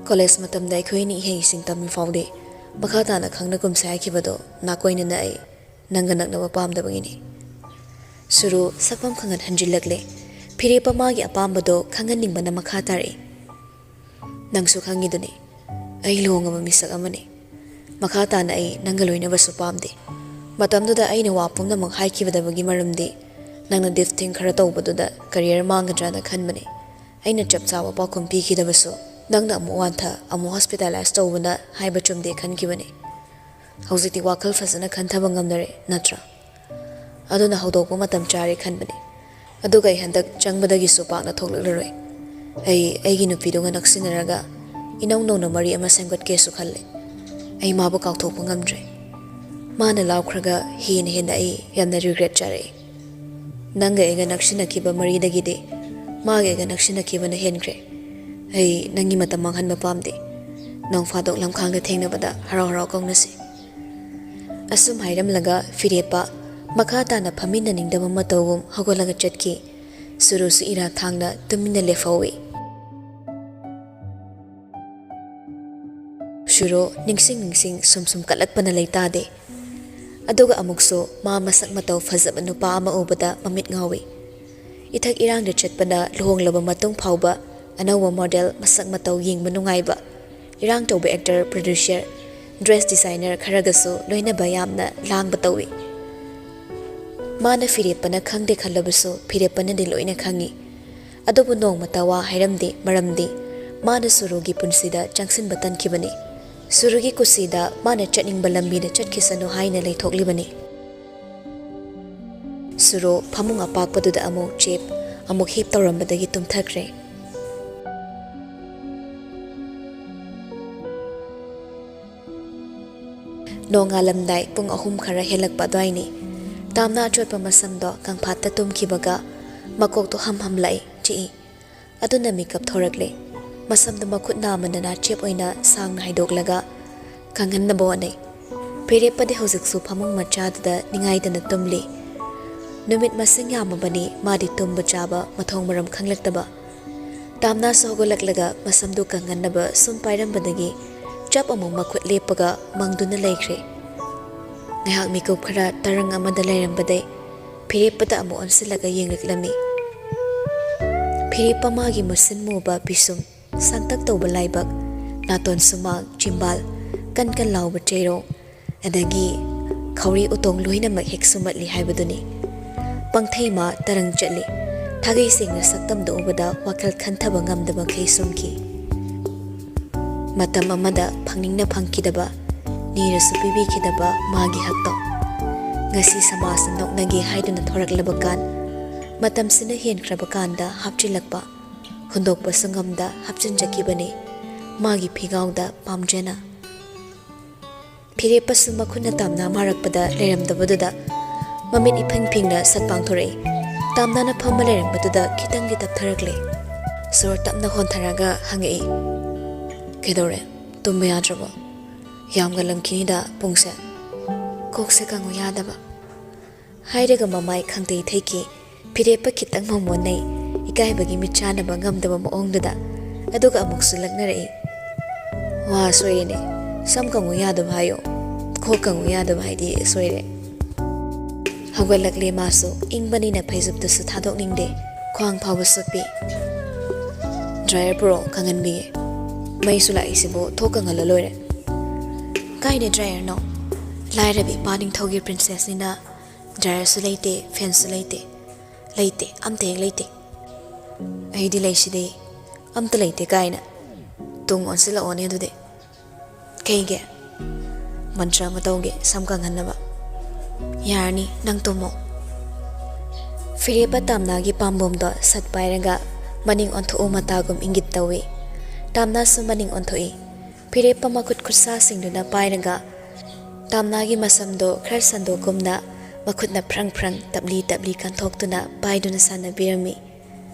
ꯀꯣꯂꯦꯖ ꯃꯇꯝꯗ ꯑꯩꯈꯣꯏ ꯑꯅꯤ ꯏꯍꯩ ꯏꯁꯤꯡ ꯇꯝꯃꯤ ꯐꯥꯎꯗꯤ ꯃꯈꯥ ꯇꯥꯅ ꯈꯪꯅꯒꯨꯝꯁꯦ ꯍꯥꯏꯈꯤꯕꯗꯣ ꯅꯥꯀꯣꯏꯅꯅ ꯑꯩ ꯅꯪꯒ ꯅꯛꯅꯕ ꯄꯥꯝꯗꯕꯒꯤꯅꯤ꯫" ꯁꯨꯔꯨ ꯁꯛꯐꯝ ꯈꯪꯍꯟ ꯍꯟꯖꯤꯜꯂꯛꯂꯦ꯫ ꯐꯤꯔꯦꯞꯄ ꯃꯥꯒꯤ ꯑꯄꯥꯝꯕꯗꯣ ꯈꯪꯍꯟꯅꯤꯡꯕꯅ ꯃꯈꯥ ꯇꯥꯔꯛꯏ꯫ "ꯅꯪꯁꯨ ꯈꯪꯉꯤꯗꯨꯅꯤ, ꯑꯩ ꯂꯨꯍꯣꯡꯉꯕ ꯃꯤꯁꯛ ꯑꯃꯅꯤ꯫ ꯃꯈꯥ ꯇꯥꯅ ꯑꯩ ꯅꯪꯒ ꯂꯣꯏꯅꯕꯁꯨ ꯄꯥꯝꯗꯦ꯫ ꯃꯇꯝꯗꯨꯗ ꯑꯩꯅ ꯋꯥ ꯄꯨꯝꯅꯃꯛ ꯍꯥꯏꯈꯤꯕꯗꯕꯒꯤ ꯃꯔꯝꯗꯤ ꯅꯪꯅ ꯗꯤꯐ ꯊꯤꯡ ꯈꯔ ꯇꯧꯕꯗꯨꯗ ꯀꯔꯤꯌꯔ ꯃꯥꯡꯒꯗ꯭ꯔꯥꯅ ꯈꯟꯕꯅꯤ꯫ ꯑꯩꯅ ꯆꯞ ꯆꯥꯕ ꯄꯥꯎꯈꯨꯝ ꯄꯤꯈꯤꯗꯕꯁꯨ ꯅꯪꯅ ꯑꯃꯨꯛ ꯋꯥꯟꯊ, ꯑꯃꯨꯛ ꯍꯣꯁꯄꯤꯇꯥꯂꯥꯏꯁ ꯇꯧꯕꯅ ꯍꯥꯏꯕ ꯆꯨꯝꯗꯦ ꯈꯟꯈꯤꯕꯅꯤ꯫ ꯍꯧꯖꯤꯛꯇꯤ ꯋꯥꯈꯜ ꯐꯖꯅ ꯈꯟꯊꯕ ꯉꯝꯅꯔꯦ, ꯅꯠꯇ꯭ꯔꯥ? ꯑꯗꯨꯅ ꯍꯧꯗꯣꯛꯄ ꯃꯇꯝ ꯆꯥꯔꯦ ꯈꯟꯕꯅꯤ꯫ ꯑꯗꯨꯒ ꯑꯩ ꯍꯟꯗꯛ ꯆꯪꯕꯗꯒꯤꯁꯨ ꯄꯥꯛꯅ ꯊꯣꯛꯂꯛꯂꯔꯣꯏ꯫ ꯑꯩ ꯑꯩꯒꯤ ꯅꯨꯄꯤꯗꯨꯒ ꯅꯛꯁꯤꯟꯅꯔꯒ ꯏꯅꯧ ꯅꯧꯅ ꯃꯔꯤ ꯑꯃ ꯁꯦꯝꯒꯠꯀꯦꯁꯨ ꯈꯜꯂꯦ꯫ ꯑꯩ ꯃꯥꯕꯨ ꯀꯥꯎꯊꯣꯛꯄ ꯉꯝꯗ꯭ꯔꯦ꯫ ꯃꯥꯅ ꯂꯥꯎꯈ꯭ꯔꯒ ꯍꯦꯟꯅ ꯍꯦꯟꯅ ꯑꯩ ꯌꯥꯝꯅ ꯔꯤꯒ꯭ꯔꯦꯠ ꯆꯥꯔꯛꯏ꯫ ꯅꯪꯒ ꯑꯩꯒ ꯅꯛꯁꯤꯟꯅꯈꯤꯕ ꯃꯔꯤꯗꯒꯤꯗꯤ ꯃꯥꯒ ꯑꯩꯒ ꯅꯛꯁꯤꯟꯅꯈꯤꯕꯅ ꯍꯦꯟꯈ꯭ꯔꯦ꯫ ꯑꯩ ꯅꯪꯒꯤ ꯃꯇꯝ ꯃꯥꯡꯍꯟꯕ ꯄꯥꯝꯗꯦ꯫ ꯅꯣꯡ ꯐꯥꯗꯣꯛ ꯂꯝꯈꯥꯡꯗ ꯊꯦꯡꯅꯕꯗ ꯍꯔꯥꯎ ꯍꯔꯥꯎ ꯀꯧꯅꯁꯤ꯫" ꯑꯁꯨꯝ ꯍꯥꯏꯔꯝꯂꯒ ꯐꯤꯔꯦꯞꯄ ꯃꯈꯥ ꯇꯥꯅ ꯐꯝꯃꯤꯟꯅꯅꯤꯡꯗꯕ ꯃꯇꯧꯒꯨꯝ ꯍꯧꯒꯠꯂꯒ ꯆꯠꯈꯤ꯫ ꯁꯨꯔꯨꯁꯨ ꯏꯔꯥ ꯊꯥꯡꯅ ꯇꯨꯃꯤꯟꯅ ꯂꯦꯞꯍꯧꯏ꯫ ꯁꯨꯔꯨ ꯅꯤꯡꯁꯤꯡ ꯅꯤꯡꯁꯤꯡ ꯁꯨꯝ ꯁꯨꯝ ꯀꯠꯂꯛꯄꯅ ꯂꯩꯇꯥꯗꯦ꯫ ꯑꯗꯨꯒ ꯑꯃꯨꯛꯁꯨ ꯃꯥ ꯃꯁꯛ ꯃꯇꯧ ꯐꯖꯕ ꯅꯨꯄꯥ ꯑꯃ ꯎꯕꯗ ꯃꯃꯤꯠ ꯉꯥꯎꯏ꯫ ꯏꯊꯛ ꯏꯔꯥꯡꯗ ꯆꯠꯄꯅ ꯂꯨꯍꯣꯡꯂꯕ ꯃꯇꯨꯡ ꯐꯥꯎꯕ ꯑꯅꯧꯕ ꯃꯣꯗꯦꯜ ꯃꯁꯛ ꯃꯇꯧ ꯌꯦꯡꯕ ꯅꯨꯡꯉꯥꯏꯕ, ꯏꯔꯥꯡ ꯇꯧꯕ ꯑꯦꯛꯇꯔ, ꯄ꯭ꯔꯣꯗ꯭ꯌꯨꯁꯔ, ꯗ꯭ꯔꯦꯁ ꯗꯤꯖꯥꯏꯅꯔ ꯈꯔꯒꯁꯨ ꯂꯣꯏꯅꯕ ꯌꯥꯝꯅ ꯂꯥꯡꯕ ꯇꯧꯏ꯫ ꯃꯥꯅ ꯐꯤꯔꯦꯞꯄꯅ ꯈꯪꯗꯦ ꯈꯜꯂꯕꯁꯨ ꯐꯤꯔꯦꯞꯄꯅꯗꯤ ꯂꯣꯏꯅ ꯈꯪꯏ꯫ ꯑꯗꯨꯕꯨ ꯅꯣꯡꯃꯇ ꯋꯥ ꯍꯥꯏꯔꯝꯗꯦ, ꯃꯔꯝꯗꯤ ꯃꯥꯅ ꯁꯨꯔꯨꯒꯤ ꯄꯨꯟꯁꯤꯗ ꯆꯪꯁꯤꯟꯕ ꯇꯟꯈꯤꯕꯅꯤ꯫ ꯁꯨꯔꯨꯒꯤ ꯀꯨꯁꯤꯗ ꯃꯥꯅ ꯆꯠꯅꯤꯡꯕ ꯂꯝꯕꯤꯗ ꯆꯠꯈꯤꯁꯅꯨ ꯍꯥꯏꯅ ꯂꯩꯊꯣꯛꯂꯤꯕꯅꯤ꯫ ꯁꯨꯔꯨ ꯐꯃꯨꯡ ꯑꯄꯥꯛꯄꯗꯨꯗ ꯑꯃꯨꯛ ꯆꯦꯞ, ꯑꯃꯨꯛ ꯍꯤꯞ ꯇꯧꯔꯝꯕꯗꯒꯤ ꯇꯨꯝꯊꯈ꯭ꯔꯦ꯫ ꯅꯣꯡꯉꯥꯜꯂꯝꯗꯥꯏ ꯄꯨꯡ ꯑꯍꯨꯝ ꯈꯔ ꯍꯦꯜꯂꯛꯄ ꯑꯗꯨꯋꯥꯏꯅꯤ꯫ ꯇꯥꯝꯅ ꯑꯆꯣꯠꯄ ꯃꯁꯝꯗꯣ ꯀꯪꯐꯥꯠꯇ ꯇꯨꯝꯈꯤꯕꯒ ꯃꯀꯣꯛꯇꯣ ꯍꯝ ꯍꯝ ꯂꯥꯛꯏ, ꯆꯤꯛꯏ꯫ ꯑꯗꯨꯅ ꯃꯤꯀꯞ ꯊꯣꯔꯛꯂꯦ꯫ ꯃꯁꯝꯗꯣ ꯃꯈꯨꯠ ꯅꯥꯝꯃꯅ ꯅꯥꯆꯦꯞ ꯑꯣꯏꯅ ꯁꯥꯡꯅ ꯍꯥꯏꯗꯣꯛꯂꯒ ꯀꯪꯍꯟꯅꯕ ꯍꯣꯠꯅꯩ꯫ ꯐꯤꯔꯦꯞꯄꯗꯤ ꯍꯧꯖꯤꯛꯁꯨ ꯐꯃꯨꯡ ꯃꯆꯥꯗꯨꯗ ꯅꯤꯡꯉꯥꯏꯗꯅ ꯇꯨꯝꯂꯤ꯫ ꯅꯨꯃꯤꯠ ꯃꯁꯤꯡ ꯌꯥꯝꯃꯕꯅꯤ ꯃꯥꯗꯤ ꯇꯨꯝꯕ ꯆꯥꯕ ꯃꯊꯣꯡ ꯃꯔꯝ ꯈꯪꯂꯛꯇꯕ꯫ ꯇꯥꯝꯅꯥꯁꯨ ꯍꯧꯒꯠꯂꯛꯂꯒ ꯃꯁꯝꯗꯨ ꯀꯪꯍꯟꯅꯕ ꯁꯨꯝ ꯄꯥꯏꯔꯝꯕꯗꯒꯤ ꯆꯞ ꯑꯃꯨꯛ ꯃꯈꯨꯠ ꯂꯦꯞꯄꯒ ꯃꯪꯗꯨꯅ ꯂꯩꯈ꯭ꯔꯦ꯫ ꯉꯥꯏꯍꯥꯛ ꯃꯤꯀꯨꯞ ꯈꯔ ꯇꯔꯪ ꯑꯃꯗ ꯂꯩꯔꯝꯕꯗꯩ ꯐꯤꯔꯦꯞꯄꯗ ꯑꯃꯨꯛ ꯑꯣꯟꯁꯤꯜꯂꯒ ꯌꯦꯡꯂꯛꯂꯝꯃꯤ꯫ ꯐꯤꯔꯦꯞꯄ ꯃꯥꯒꯤ ꯃꯨꯁꯤꯟ ꯃꯨꯕ ꯄꯤꯁꯨꯝ, ꯁꯥꯡꯇꯛ ꯇꯧꯕ ꯂꯥꯏꯕꯛ, ꯅꯥꯇꯣꯟ ꯁꯨꯃꯥꯡ, ꯆꯤꯝꯕꯥꯜ, ꯀꯟ ꯀꯟ ꯂꯥꯎꯕ ꯆꯩꯔꯣꯡ, ꯑꯗꯒꯤ ꯈꯧꯔꯤ ꯎꯇꯣꯡ ꯂꯣꯏꯅꯃꯛ ꯍꯦꯛ ꯁꯨꯝꯃꯠꯂꯤ ꯍꯥꯏꯕꯗꯨꯅꯤ꯫ ꯄꯪꯊꯩ ꯃꯥ ꯇꯔꯪ ꯆꯠꯂꯤ꯫ ꯊꯥꯒꯩ ꯁꯦꯡꯅ ꯁꯛꯇꯝꯗꯨ ꯎꯕꯗ ꯋꯥꯈꯜ ꯈꯟꯊꯕ ꯉꯝꯗꯕ ꯃꯈꯩ ꯁꯨꯝꯈꯤ꯫ ꯃꯇꯝ ꯑꯃꯗ ꯐꯪꯅꯤꯡꯅ ꯐꯪꯈꯤꯗꯕ, ꯅꯤꯔꯁꯨ ꯄꯤꯕꯤꯈꯤꯗꯕ ꯃꯥꯒꯤ ꯍꯛꯇꯣ꯫ ꯉꯁꯤ ꯁꯃꯥꯖꯅ ꯅꯣꯛꯅꯒꯦ ꯍꯥꯏꯗꯨꯅ ꯊꯣꯔꯛꯂꯕ ꯀꯥꯟ, ꯃꯇꯝꯁꯤꯅ ꯍꯦꯟꯈ꯭ꯔꯕ ꯀꯥꯟꯗ ꯍꯥꯞꯆꯤꯜꯂꯛꯄ, ꯍꯨꯟꯗꯣꯛꯄꯁꯨ ꯉꯝꯗ ꯍꯥꯞꯆꯤꯟꯖꯈꯤꯕꯅꯤ ꯃꯥꯒꯤ ꯐꯤꯒꯥꯎꯗ ꯄꯥꯝꯖꯅ꯫ ꯐꯤꯔꯦꯞꯄꯁꯨ ꯃꯈꯨꯠꯅ ꯇꯥꯝꯅꯥ ꯃꯥꯔꯛꯄꯗ ꯂꯩꯔꯝꯗꯕꯗꯨꯗ ꯃꯃꯤꯠ ꯏꯐꯤꯡ ꯐꯤꯡꯅ ꯁꯠ ꯄꯥꯡꯊꯣꯔꯛꯏ꯫ ꯇꯥꯝꯅꯥꯅ ꯐꯝꯃ ꯂꯩꯔꯝꯕꯗꯨꯗ ꯈꯤꯇꯪꯗꯤ ꯇꯞꯊꯔꯛꯂꯦ꯫ ꯁꯣꯔ ꯇꯞꯅ ꯍꯣꯟꯊꯔꯒ ꯍꯪꯉꯛꯏ, "ꯀꯩꯗꯧꯔꯦ? ꯇꯨꯝꯕ ꯌꯥꯗ꯭ꯔꯕꯣ? ꯌꯥꯝ ꯉꯜꯂꯝꯈꯤꯅꯤꯗ ꯄꯨꯡꯁꯦ꯫ ꯀꯣꯛꯁꯦ ꯀꯪꯉꯨ ꯌꯥꯗꯕ꯫" ꯍꯥꯏꯔꯒ ꯃꯃꯥꯏ ꯈꯪꯇꯩ ꯊꯩꯈꯤ꯫ ꯐꯤꯔꯦꯞꯄ ꯈꯤꯇꯪ ꯃꯃꯣꯟꯅꯩ, ꯏꯀꯥꯏꯕꯒꯤ ꯃꯤꯠ ꯆꯥꯟꯅꯕ ꯉꯝꯗꯕ ꯃꯑꯣꯡꯗꯨꯗ꯫ ꯑꯗꯨꯒ ꯑꯃꯨꯛꯁꯨ ꯂꯛꯅꯔꯛꯏ, "ꯋꯥ ꯁꯣꯏꯔꯦꯅꯦ, ꯁꯝ ꯀꯪꯉꯨ ꯌꯥꯗꯕ ꯍꯥꯏꯌꯣ, ꯀꯣꯛ ꯀꯪꯉꯨ ꯌꯥꯗꯕ ꯍꯥꯏꯗꯤ ꯁꯣꯏꯔꯦ꯫" ꯍꯧꯒꯠꯂꯛꯂꯦ ꯃꯥꯁꯨ, ꯏꯪꯕꯅꯤꯅ ꯐꯩꯖꯨꯞꯇꯨꯁꯨ ꯊꯥꯗꯣꯛꯅꯤꯡꯗꯦ, ꯈ꯭ꯋꯥꯡ ꯐꯥꯎꯕ ꯁꯨꯞꯄꯤ꯫ "ꯗ꯭ꯔꯥꯏꯌꯔ ꯄꯨꯔꯛꯑꯣ, ꯀꯪꯍꯟꯕꯤꯒꯦ꯫ ꯃꯩꯁꯨ ꯂꯥꯛꯏꯁꯤꯕꯨ, ꯊꯣꯛ ꯀꯪꯍꯜꯂ ꯂꯣꯏꯔꯦ꯫" "ꯀꯥꯏꯗ ꯗ꯭ꯔꯥꯏꯌꯔꯅꯣ? ꯂꯥꯏꯔꯕꯤ ꯏꯄꯥ ꯅꯤꯡꯊꯧꯒꯤ ꯄ꯭ꯔꯤꯟꯁꯦꯁꯅꯤꯅ ꯗ꯭ꯔꯥꯏꯌꯔꯁꯨ ꯂꯩꯇꯦ, ꯐꯦꯟꯁꯨ ꯂꯩꯇꯦ꯫" "ꯂꯩꯇꯦ, ꯑꯝꯇ ꯍꯦꯛ ꯂꯩꯇꯦ꯫" "ꯑꯩꯗꯤ ꯂꯩꯁꯤꯗꯤ꯫" "ꯑꯝꯇ ꯂꯩꯇꯦ ꯀꯥꯏꯅ꯫ ꯇꯨꯡ ꯑꯣꯟꯁꯤꯜꯂꯛꯑꯣꯅꯦ ꯑꯗꯨꯗꯤ꯫" "ꯀꯩꯒꯤ?" "ꯃꯟꯇ꯭ꯔ ꯑꯃ ꯇꯧꯒꯦ ꯁꯝ ꯀꯪꯍꯟꯅꯕ꯫" "ꯌꯥꯔꯅꯤ, ꯅꯪ ꯇꯨꯝꯃꯣ꯫" ꯐꯤꯔꯦꯞꯄ ꯇꯥꯝꯅꯥꯒꯤ ꯄꯥꯝꯕꯣꯝꯗꯣ ꯁꯠ ꯄꯥꯏꯔꯒ ꯃꯅꯤꯡ ꯑꯣꯟꯊꯣꯛꯎ ꯃꯇꯥꯒꯨꯝ ꯏꯪꯒꯤꯠ ꯇꯧꯏ꯫ ꯇꯥꯝꯅꯥꯁꯨ ꯃꯅꯤꯡ ꯑꯣꯟꯊꯣꯛꯏ꯫ ꯐꯤꯔꯦꯞꯄ ꯃꯈꯨꯠ ꯈꯨꯠꯁꯥꯁꯤꯡꯗꯨꯅ ꯄꯥꯏꯔꯒ ꯇꯥꯝꯅꯥꯒꯤ ꯃꯁꯝꯗꯣ ꯈꯔ ꯁꯟꯗꯣꯛꯀꯨꯝꯅ ꯃꯈꯨꯠꯅ ꯐ꯭ꯔꯪ ꯐ꯭ꯔꯪ ꯇꯞꯂꯤ ꯇꯞꯂꯤ ꯀꯟꯊꯣꯛꯇꯨꯅ ꯄꯥꯏꯗꯨꯅ ꯁꯥꯟꯅꯕꯤꯔꯝꯃꯤ꯫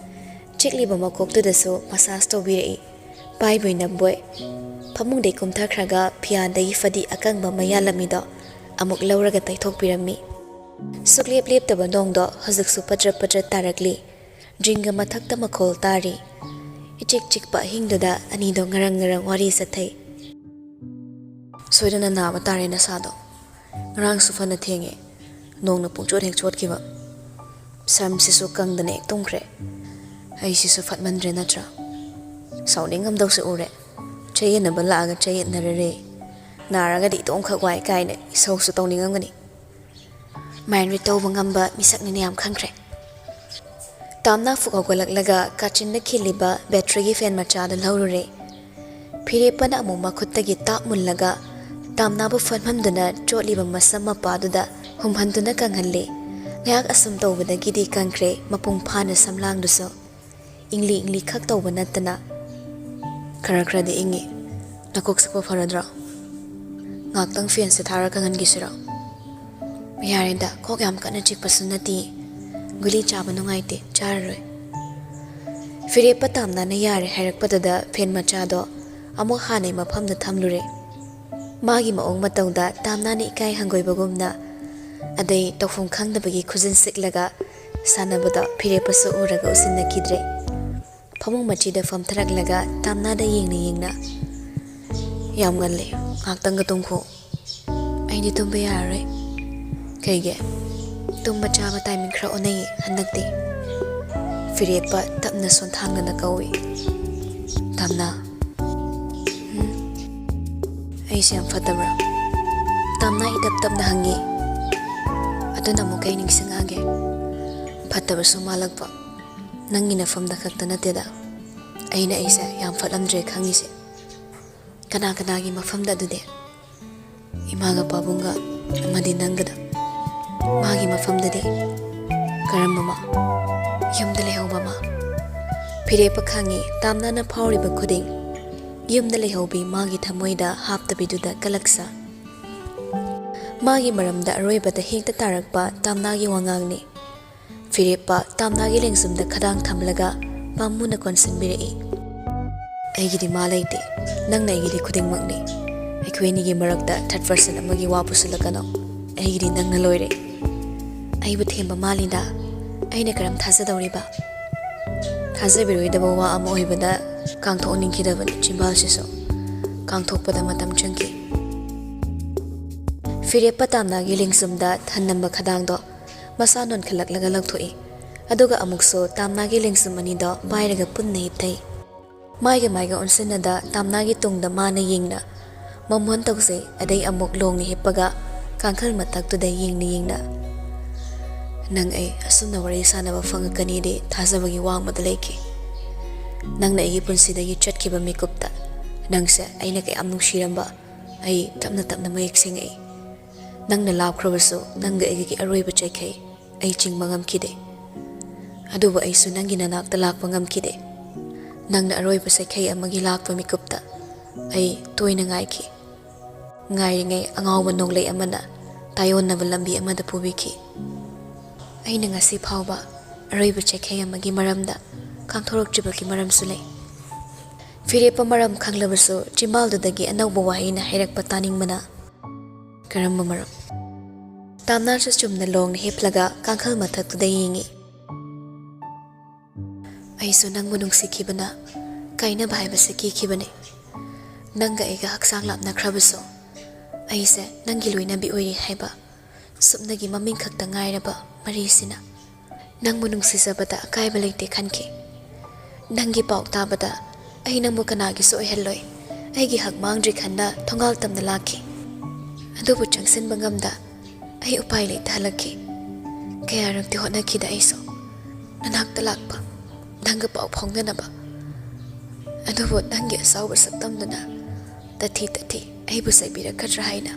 ꯆꯤꯛꯂꯤꯕ ꯃꯀꯣꯛꯇꯨꯗꯁꯨ ꯃꯁꯥꯖ ꯇꯧꯕꯤꯔꯛꯏ꯫ ꯄꯥꯏꯕꯣꯏ ꯅꯝꯕꯣꯏ꯫ ꯐꯃꯨꯡꯗꯩ ꯀꯨꯝꯊꯈ꯭ꯔꯒ ꯐꯤꯌꯥꯟꯗꯒꯤ ꯐꯗꯤ ꯑꯀꯪꯕ ꯑꯃ ꯌꯥꯜꯂꯝꯃꯤꯗꯣ ꯑꯃꯨꯛ ꯂꯧꯔꯒ ꯇꯩꯊꯣꯛꯄꯤꯔꯝꯃꯤ꯫ ꯁꯨꯛꯂꯦꯞ ꯂꯦꯞꯇꯕ ꯅꯣꯡꯗꯣ ꯍꯧꯖꯤꯛꯁꯨ ꯄꯗ꯭ꯔꯠ ꯄꯗ꯭ꯔꯠ ꯇꯥꯔꯛꯂꯤ꯫ ꯗ꯭ꯔꯤꯡꯒ ꯃꯊꯛꯇ ꯃꯈꯣꯜ ꯇꯥꯔꯤ꯫ ꯏꯆꯤꯛ ꯆꯤꯛꯄ ꯑꯍꯤꯡꯗꯨꯗ ꯑꯅꯤꯗꯣ ꯉꯔꯪ ꯉꯔꯪ ꯋꯥꯔꯤ ꯆꯠꯊꯩ꯫ "ꯁꯣꯏꯗꯅ ꯅꯥꯕ ꯇꯥꯔꯦ ꯅꯁꯥꯗꯣ꯫ ꯉꯔꯥꯡꯁꯨ ꯐꯅ ꯊꯦꯡꯉꯦ, ꯅꯣꯡꯅ ꯄꯨꯡꯆꯣꯠ ꯍꯦꯛ ꯆꯣꯠꯈꯤꯕ꯫ ꯁꯝꯁꯤꯁꯨ ꯀꯪꯗꯅ ꯍꯦꯛ ꯇꯨꯝꯈ꯭ꯔꯦ꯫ ꯑꯩꯁꯤꯁꯨ ꯐꯠꯃꯟꯗ꯭ꯔꯦ ꯅꯠꯇ꯭ꯔꯥ? ꯁꯥꯎꯅꯤꯡꯉꯝꯗꯧꯁꯨ ꯎꯔꯦ꯫ ꯆꯌꯦꯠꯅꯕ ꯂꯥꯛꯑꯒ ꯆꯌꯦꯠꯅꯔꯔꯦ꯫ ꯅꯥꯔꯒꯗꯤ ꯏꯇꯣꯝꯈꯛ ꯋꯥꯏ ꯀꯥꯏꯅ ꯏꯁꯧꯁꯨ ꯇꯧꯅꯤꯡꯉꯝꯒꯅꯤ꯫ ꯃꯥꯏꯟ ꯔꯤꯗ ꯇꯧꯕ ꯉꯝꯕ ꯃꯤꯁꯛꯅꯤꯅ ꯌꯥꯝ ꯈꯪꯈ꯭ꯔꯦ꯫" ꯇꯥꯝꯅꯥ ꯐꯨꯛ ꯍꯧꯒꯠꯂꯛꯂꯒ ꯀꯥꯆꯤꯟꯗ ꯈꯤꯜꯂꯤꯕ ꯕꯦꯇ꯭ꯔꯤꯒꯤ ꯐꯦꯟ ꯃꯆꯥꯗꯨ ꯂꯧꯔꯨꯔꯦ꯫ ꯐꯤꯔꯦꯞꯄꯅ ꯑꯃꯨꯛ ꯃꯈꯨꯠꯇꯒꯤ ꯇꯥꯞ ꯃꯨꯜꯂꯒ ꯇꯥꯝꯅꯥꯕꯨ ꯐꯝꯍꯟꯗꯨꯅ ꯆꯣꯠꯂꯤꯕ ꯃꯁꯝ ꯃꯄꯥꯗꯨꯗ ꯍꯨꯝꯍꯟꯗꯨꯅ ꯀꯪꯍꯜꯂꯤ꯫ ꯉꯥꯏꯍꯥꯛ ꯑꯁꯨꯝ ꯇꯧꯕꯗꯒꯤꯗꯤ ꯀꯪꯈ꯭ꯔꯦ ꯃꯄꯨꯡ ꯐꯥꯅ ꯁꯝꯂꯥꯡꯗꯨꯁꯨ꯫ ꯏꯪꯂꯤ ꯏꯪꯂꯤ ꯈꯛ ꯇꯧꯕ ꯅꯠꯇꯅ ꯈꯔ ꯈꯔꯗꯤ ꯏꯪꯉꯤ꯫ ꯅꯀꯣꯛ ꯆꯤꯛꯄ ꯐꯔꯗ꯭ꯔꯣ? ꯉꯥꯛꯇꯪ ꯐꯦꯟꯁꯦ ꯊꯥꯔ ꯀꯪꯍꯟꯈꯤꯁꯤꯔꯣ? ꯌꯥꯔꯦꯗ, ꯀꯣꯛ ꯌꯥꯝ ꯀꯟꯅ ꯆꯤꯛꯄꯁꯨ ꯅꯠꯇꯦ꯫ ꯒꯨꯂꯤ ꯆꯥꯕ ꯅꯨꯡꯉꯥꯏꯇꯦ, ꯆꯥꯔꯔꯣꯏ꯫ ꯐꯤꯔꯦꯞꯄ ꯇꯥꯝꯅꯥꯅ ꯌꯥꯔꯦ ꯍꯥꯏꯔꯛꯄꯗꯨꯗ ꯐꯦꯟ ꯃꯆꯥꯗꯣ ꯑꯃꯨꯛ ꯍꯥꯟꯅꯩ ꯃꯐꯝꯗ ꯊꯝꯂꯨꯔꯦ꯫ ꯃꯥꯒꯤ ꯃꯑꯣꯡ ꯃꯇꯧꯗ ꯇꯥꯝꯅꯥꯅ ꯏꯀꯥꯏ ꯍꯪꯒꯣꯏꯕꯒꯨꯝꯅ, ꯑꯗꯩ ꯇꯧꯐꯝ ꯈꯪꯗꯕꯒꯤ ꯈꯨꯖꯤꯟ ꯁꯤꯛꯂꯒ ꯁꯥꯟꯅꯕꯗꯣ ꯐꯤꯔꯦꯞꯄꯁꯨ ꯎꯔꯒ ꯎꯁꯤꯟꯅꯈꯤꯗ꯭ꯔꯦ꯫ ꯐꯃꯨꯡ ꯃꯆꯤꯗ ꯐꯝꯊꯔꯛꯂꯒ ꯇꯥꯝꯅꯥꯗ ꯌꯦꯡꯅ ꯌꯦꯡꯅ, "ꯌꯥꯝ ꯉꯜꯂꯦ, ꯉꯥꯛꯇꯪꯒ ꯇꯨꯝꯈꯣ꯫" "ꯑꯩꯗꯤ ꯇꯨꯝꯕ ꯌꯥꯔꯔꯣꯏ꯫" "ꯀꯩꯒꯤ?" "ꯇꯨꯝꯕ ꯆꯥꯕ ꯇꯥꯏꯃꯤꯡ ꯈꯔ ꯑꯣꯟꯅꯩꯌꯦ ꯍꯟꯗꯛꯇꯤ꯫" ꯐꯤꯔꯦꯞꯄ ꯇꯞꯅ ꯁꯣꯟꯊꯥꯡꯗꯅ ꯀꯧꯏ꯫ "ꯇꯥꯝꯅꯥ꯫" "ꯎꯝ? ꯑꯩꯁꯦ ꯌꯥꯝ ꯐꯠꯇꯕ꯭ꯔꯥ?" ꯇꯥꯝꯅꯥ ꯏꯇꯞ ꯇꯞꯅ ꯍꯪꯉꯤ꯫ "ꯑꯗꯨꯅ ꯑꯃꯨꯛ ꯀꯩ ꯅꯤꯡꯁꯤꯡꯉꯛꯑꯒꯦ?" "ꯐꯠꯇꯕꯁꯨ ꯃꯥꯜꯂꯛꯄ꯫ ꯅꯪꯒꯤ ꯅꯐꯝꯗ ꯈꯛꯇ ꯅꯠꯇꯦꯗ ꯑꯩꯅ ꯑꯩꯁꯦ ꯌꯥꯝ ꯐꯠꯂꯝꯗ꯭ꯔꯦ ꯈꯪꯉꯤꯁꯦ꯫" "ꯀꯅꯥ ꯀꯅꯥꯒꯤ ꯃꯐꯝꯗ ꯑꯗꯨꯗꯤ?" "ꯏꯃꯥꯒ ꯄꯥꯕꯨꯡꯒ ꯑꯃꯗꯤ ꯅꯪꯒꯗ꯫" "ꯃꯥꯒꯤ ꯃꯐꯝꯗꯗꯤ?" "ꯀꯔꯝꯕ ꯃꯥ?" "ꯌꯨꯝꯗ ꯂꯩꯍꯧꯕ ꯃꯥ꯫" ꯐꯤꯔꯦꯞꯄ ꯈꯪꯉꯤ ꯇꯥꯝꯅꯥꯅ ꯐꯥꯎꯔꯤꯕ ꯈꯨꯗꯤꯡ꯫ ꯌꯨꯝꯗ ꯂꯩꯍꯧꯕꯤ ꯃꯥꯒꯤ ꯊꯃꯣꯏꯗ ꯍꯥꯞꯇꯕꯤꯗꯨꯗ ꯀꯂꯛꯆ꯫ ꯃꯥꯒꯤ ꯃꯔꯝꯗ ꯑꯔꯣꯏꯕꯗ ꯍꯦꯛꯇ ꯇꯥꯔꯛꯄ ꯇꯥꯝꯅꯥꯒꯤ ꯋꯥꯉꯥꯡꯅꯤ꯫ ꯐꯤꯔꯦꯞꯄ ꯇꯥꯝꯅꯥꯒꯤ ꯂꯦꯡꯖꯨꯝꯗ ꯈꯗꯥꯡ ꯊꯝꯂꯒ ꯄꯥꯝꯃꯨꯅ ꯀꯣꯟꯁꯤꯟꯕꯤꯔꯛꯏ꯫ "ꯑꯩꯒꯤꯗꯤ ꯃꯥ ꯂꯩꯇꯦ꯫ ꯅꯪꯅ ꯑꯩꯒꯤꯗꯤ ꯈꯨꯗꯤꯡꯃꯛꯅꯤ꯫ ꯑꯩꯈꯣꯏ ꯑꯅꯤꯒꯤ ꯃꯔꯛꯇ ꯊꯥꯔꯠ ꯄꯔꯁꯟ ꯑꯃꯒꯤ ꯋꯥ ꯄꯨꯁꯤꯜꯂꯛꯀꯅꯨ꯫ ꯑꯩꯒꯤꯗꯤ ꯅꯪꯅ ꯂꯣꯏꯔꯦ꯫" "ꯑꯩꯕꯨ ꯊꯦꯝꯕ ꯃꯥꯜꯂꯤꯗ꯫ ꯑꯩꯅ ꯀꯔꯝ ꯊꯥꯖꯗꯧꯔꯤꯕ?" ꯊꯥꯖꯕꯤꯔꯣꯏꯗꯕ ꯋꯥ ꯑꯃ ꯑꯣꯏꯕꯗ ꯀꯥꯡꯊꯣꯛꯅꯤꯡꯈꯤꯗꯕꯅꯤ ꯆꯤꯝꯕꯥꯜꯁꯤꯁꯨ꯫ ꯀꯥꯡꯊꯣꯛꯄꯗ ꯃꯇꯝ ꯆꯪꯈꯤ꯫ ꯐꯤꯔꯦꯞꯄ ꯇꯥꯝꯅꯥꯒꯤ ꯂꯦꯡꯖꯨꯝꯗ ꯊꯟꯅꯝꯕ ꯈꯗꯥꯡꯗꯣ ꯃꯁꯥ ꯅꯣꯟꯈꯠꯂꯛꯂꯒ ꯂꯧꯊꯣꯛꯏ꯫ ꯑꯗꯨꯒ ꯑꯃꯨꯛꯁꯨ ꯇꯥꯝꯅꯥꯒꯤ ꯂꯦꯡꯖꯨꯝ ꯑꯅꯤꯗꯣ ꯄꯥꯏꯔꯒ ꯄꯨꯟꯅ ꯍꯤꯞꯊꯩ꯫ ꯃꯥꯏꯒ ꯃꯥꯏꯒ ꯑꯣꯟꯁꯤꯟꯅꯗ ꯇꯥꯝꯅꯥꯒꯤ ꯇꯨꯡꯗ ꯃꯥꯅ ꯌꯦꯡꯅ ꯃꯃꯣꯟ ꯇꯧꯖꯩ꯫ ꯑꯗꯩ ꯑꯃꯨꯛ ꯂꯣꯡꯅ ꯍꯤꯞꯄꯒ ꯀꯥꯡꯈꯜ ꯃꯊꯛꯇꯨꯗ ꯌꯦꯡꯅ ꯌꯦꯡꯅ, "ꯅꯪ ꯑꯩ ꯑꯁꯨꯝꯅ ꯋꯥꯔꯤ ꯁꯥꯟꯅꯕ ꯐꯪꯉꯛꯀꯅꯤꯗꯤ ꯊꯥꯖꯕꯒꯤ ꯋꯥꯡꯃꯗ ꯂꯩꯈꯤ꯫ ꯅꯪꯅ ꯑꯩꯒꯤ ꯄꯨꯟꯁꯤꯗꯒꯤ ꯆꯠꯈꯤꯕ ꯃꯤꯀꯨꯞꯇ ꯅꯪꯁꯦ ꯑꯩꯅ ꯀꯌꯥꯝ ꯅꯨꯡꯁꯤꯔꯝꯕ ꯑꯩ ꯇꯞꯅ ꯇꯞꯅ ꯃꯌꯦꯛ ꯁꯦꯡꯉꯛꯏ꯫ ꯅꯪꯅ ꯂꯥꯞꯈ꯭ꯔꯕꯁꯨ ꯅꯪꯒ ꯑꯩꯒꯤ ꯑꯔꯣꯏꯕ ꯆꯩꯈꯩ ꯑꯩ ꯆꯤꯡꯕ ꯉꯝꯈꯤꯗꯦ꯫ ꯑꯗꯨꯕꯨ ꯑꯩꯁꯨ ꯅꯪꯒꯤ ꯅꯅꯥꯛꯇ ꯂꯥꯛꯄ ꯉꯝꯈꯤꯗꯦ꯫ ꯅꯪꯅ ꯑꯔꯣꯏꯕ ꯆꯩꯈꯩ ꯑꯃꯒꯤ ꯂꯥꯛꯄ ꯃꯤꯀꯨꯞꯇ ꯑꯩ ꯇꯣꯏꯅ ꯉꯥꯏꯈꯤ꯫ ꯉꯥꯏꯔꯤꯉꯩ ꯑꯉꯥꯎꯕ ꯅꯣꯡꯂꯩ ꯑꯃꯅ ꯇꯥꯏꯑꯣꯟꯅꯕ ꯂꯝꯕꯤ ꯑꯃꯗ ꯄꯨꯕꯤꯈꯤ꯫ ꯑꯩꯅ ꯉꯁꯤ ꯐꯥꯎꯕ ꯑꯔꯣꯏꯕ ꯆꯩꯈꯩ ꯑꯃꯒꯤ ꯃꯔꯝꯗ ꯈꯪꯊꯣꯔꯛꯇ꯭ꯔꯤꯕꯒꯤ ꯃꯔꯝꯁꯨ ꯂꯩ꯫" ꯐꯤꯔꯦꯞꯄ ꯃꯔꯝ ꯈꯪꯂꯕꯁꯨ ꯆꯤꯝꯕꯥꯜꯗꯨꯗꯒꯤ ꯑꯅꯧꯕ ꯋꯥꯍꯩꯅ ꯍꯥꯏꯔꯛꯄ ꯇꯥꯅꯤꯡꯕꯅ, "ꯀꯔꯝꯕ ꯃꯔꯝ?" ꯇꯥꯝꯅꯥꯁꯨ ꯆꯨꯝꯅ ꯂꯣꯡꯅ ꯍꯤꯞꯂꯒ ꯀꯥꯡꯈꯜ ꯃꯊꯛꯇꯨꯗ ꯌꯦꯡꯉꯤ꯫ "ꯑꯩꯁꯨ ꯅꯪꯕꯨ ꯅꯨꯡꯁꯤꯈꯤꯕꯅ ꯀꯥꯏꯅꯕ ꯍꯥꯏꯕꯁꯦ ꯀꯤꯈꯤꯕꯅꯦ꯫ ꯅꯪꯒ ꯑꯩꯒ ꯍꯛꯆꯥꯡ ꯂꯥꯞꯅꯈ꯭ꯔꯕꯁꯨ ꯑꯩꯁꯦ ꯅꯪꯒꯤ ꯂꯣꯏꯅꯕꯤ ꯑꯣꯏꯔꯤ ꯍꯥꯏꯕ ꯁꯨꯞꯅꯒꯤ ꯃꯃꯤꯡ ꯈꯛꯇ ꯉꯥꯏꯔꯕ ꯃꯔꯤꯁꯤꯅ ꯅꯪꯕꯨ ꯅꯨꯡꯁꯤꯖꯕꯗ ꯑꯀꯥꯏꯕ ꯂꯩꯇꯦ ꯈꯟꯈꯤ꯫ ꯅꯪꯒꯤ ꯄꯥꯎ ꯇꯥꯕꯗ ꯑꯩ ꯅꯪꯕꯨ ꯀꯅꯥꯒꯤꯁꯨ ꯑꯣꯏꯍꯜꯂꯣꯏ꯫ ꯑꯩꯒꯤ ꯍꯛ ꯃꯥꯡꯗ꯭ꯔꯤ ꯈꯟꯅ ꯊꯣꯡꯒꯥꯜ ꯇꯝꯅ ꯂꯥꯛꯈꯤ꯫ ꯑꯗꯨꯕꯨ ꯆꯪꯁꯤꯟꯕ ꯉꯝꯗ ꯑꯩ ꯎꯄꯥꯏ ꯂꯩꯇ ꯍꯜꯂꯛꯈꯤ꯫ ꯀꯌꯥꯔꯛꯇꯤ ꯍꯣꯠꯅꯈꯤꯗ ꯑꯩꯁꯨ ꯅꯅꯥꯛꯇ ꯂꯥꯛꯄ, ꯅꯪꯒ ꯄꯥꯎ ꯐꯥꯎꯅꯅꯕ꯫ ꯑꯗꯨꯕꯨ ꯅꯪꯒꯤ ꯑꯁꯥꯎꯕ ꯁꯛꯇꯝꯗꯨꯅ ꯇꯠꯊꯤ ꯇꯠꯊꯤ ꯑꯩꯕꯨ ꯆꯩꯕꯤꯔꯛꯀꯗ꯭ꯔꯥ ꯍꯥꯏꯅ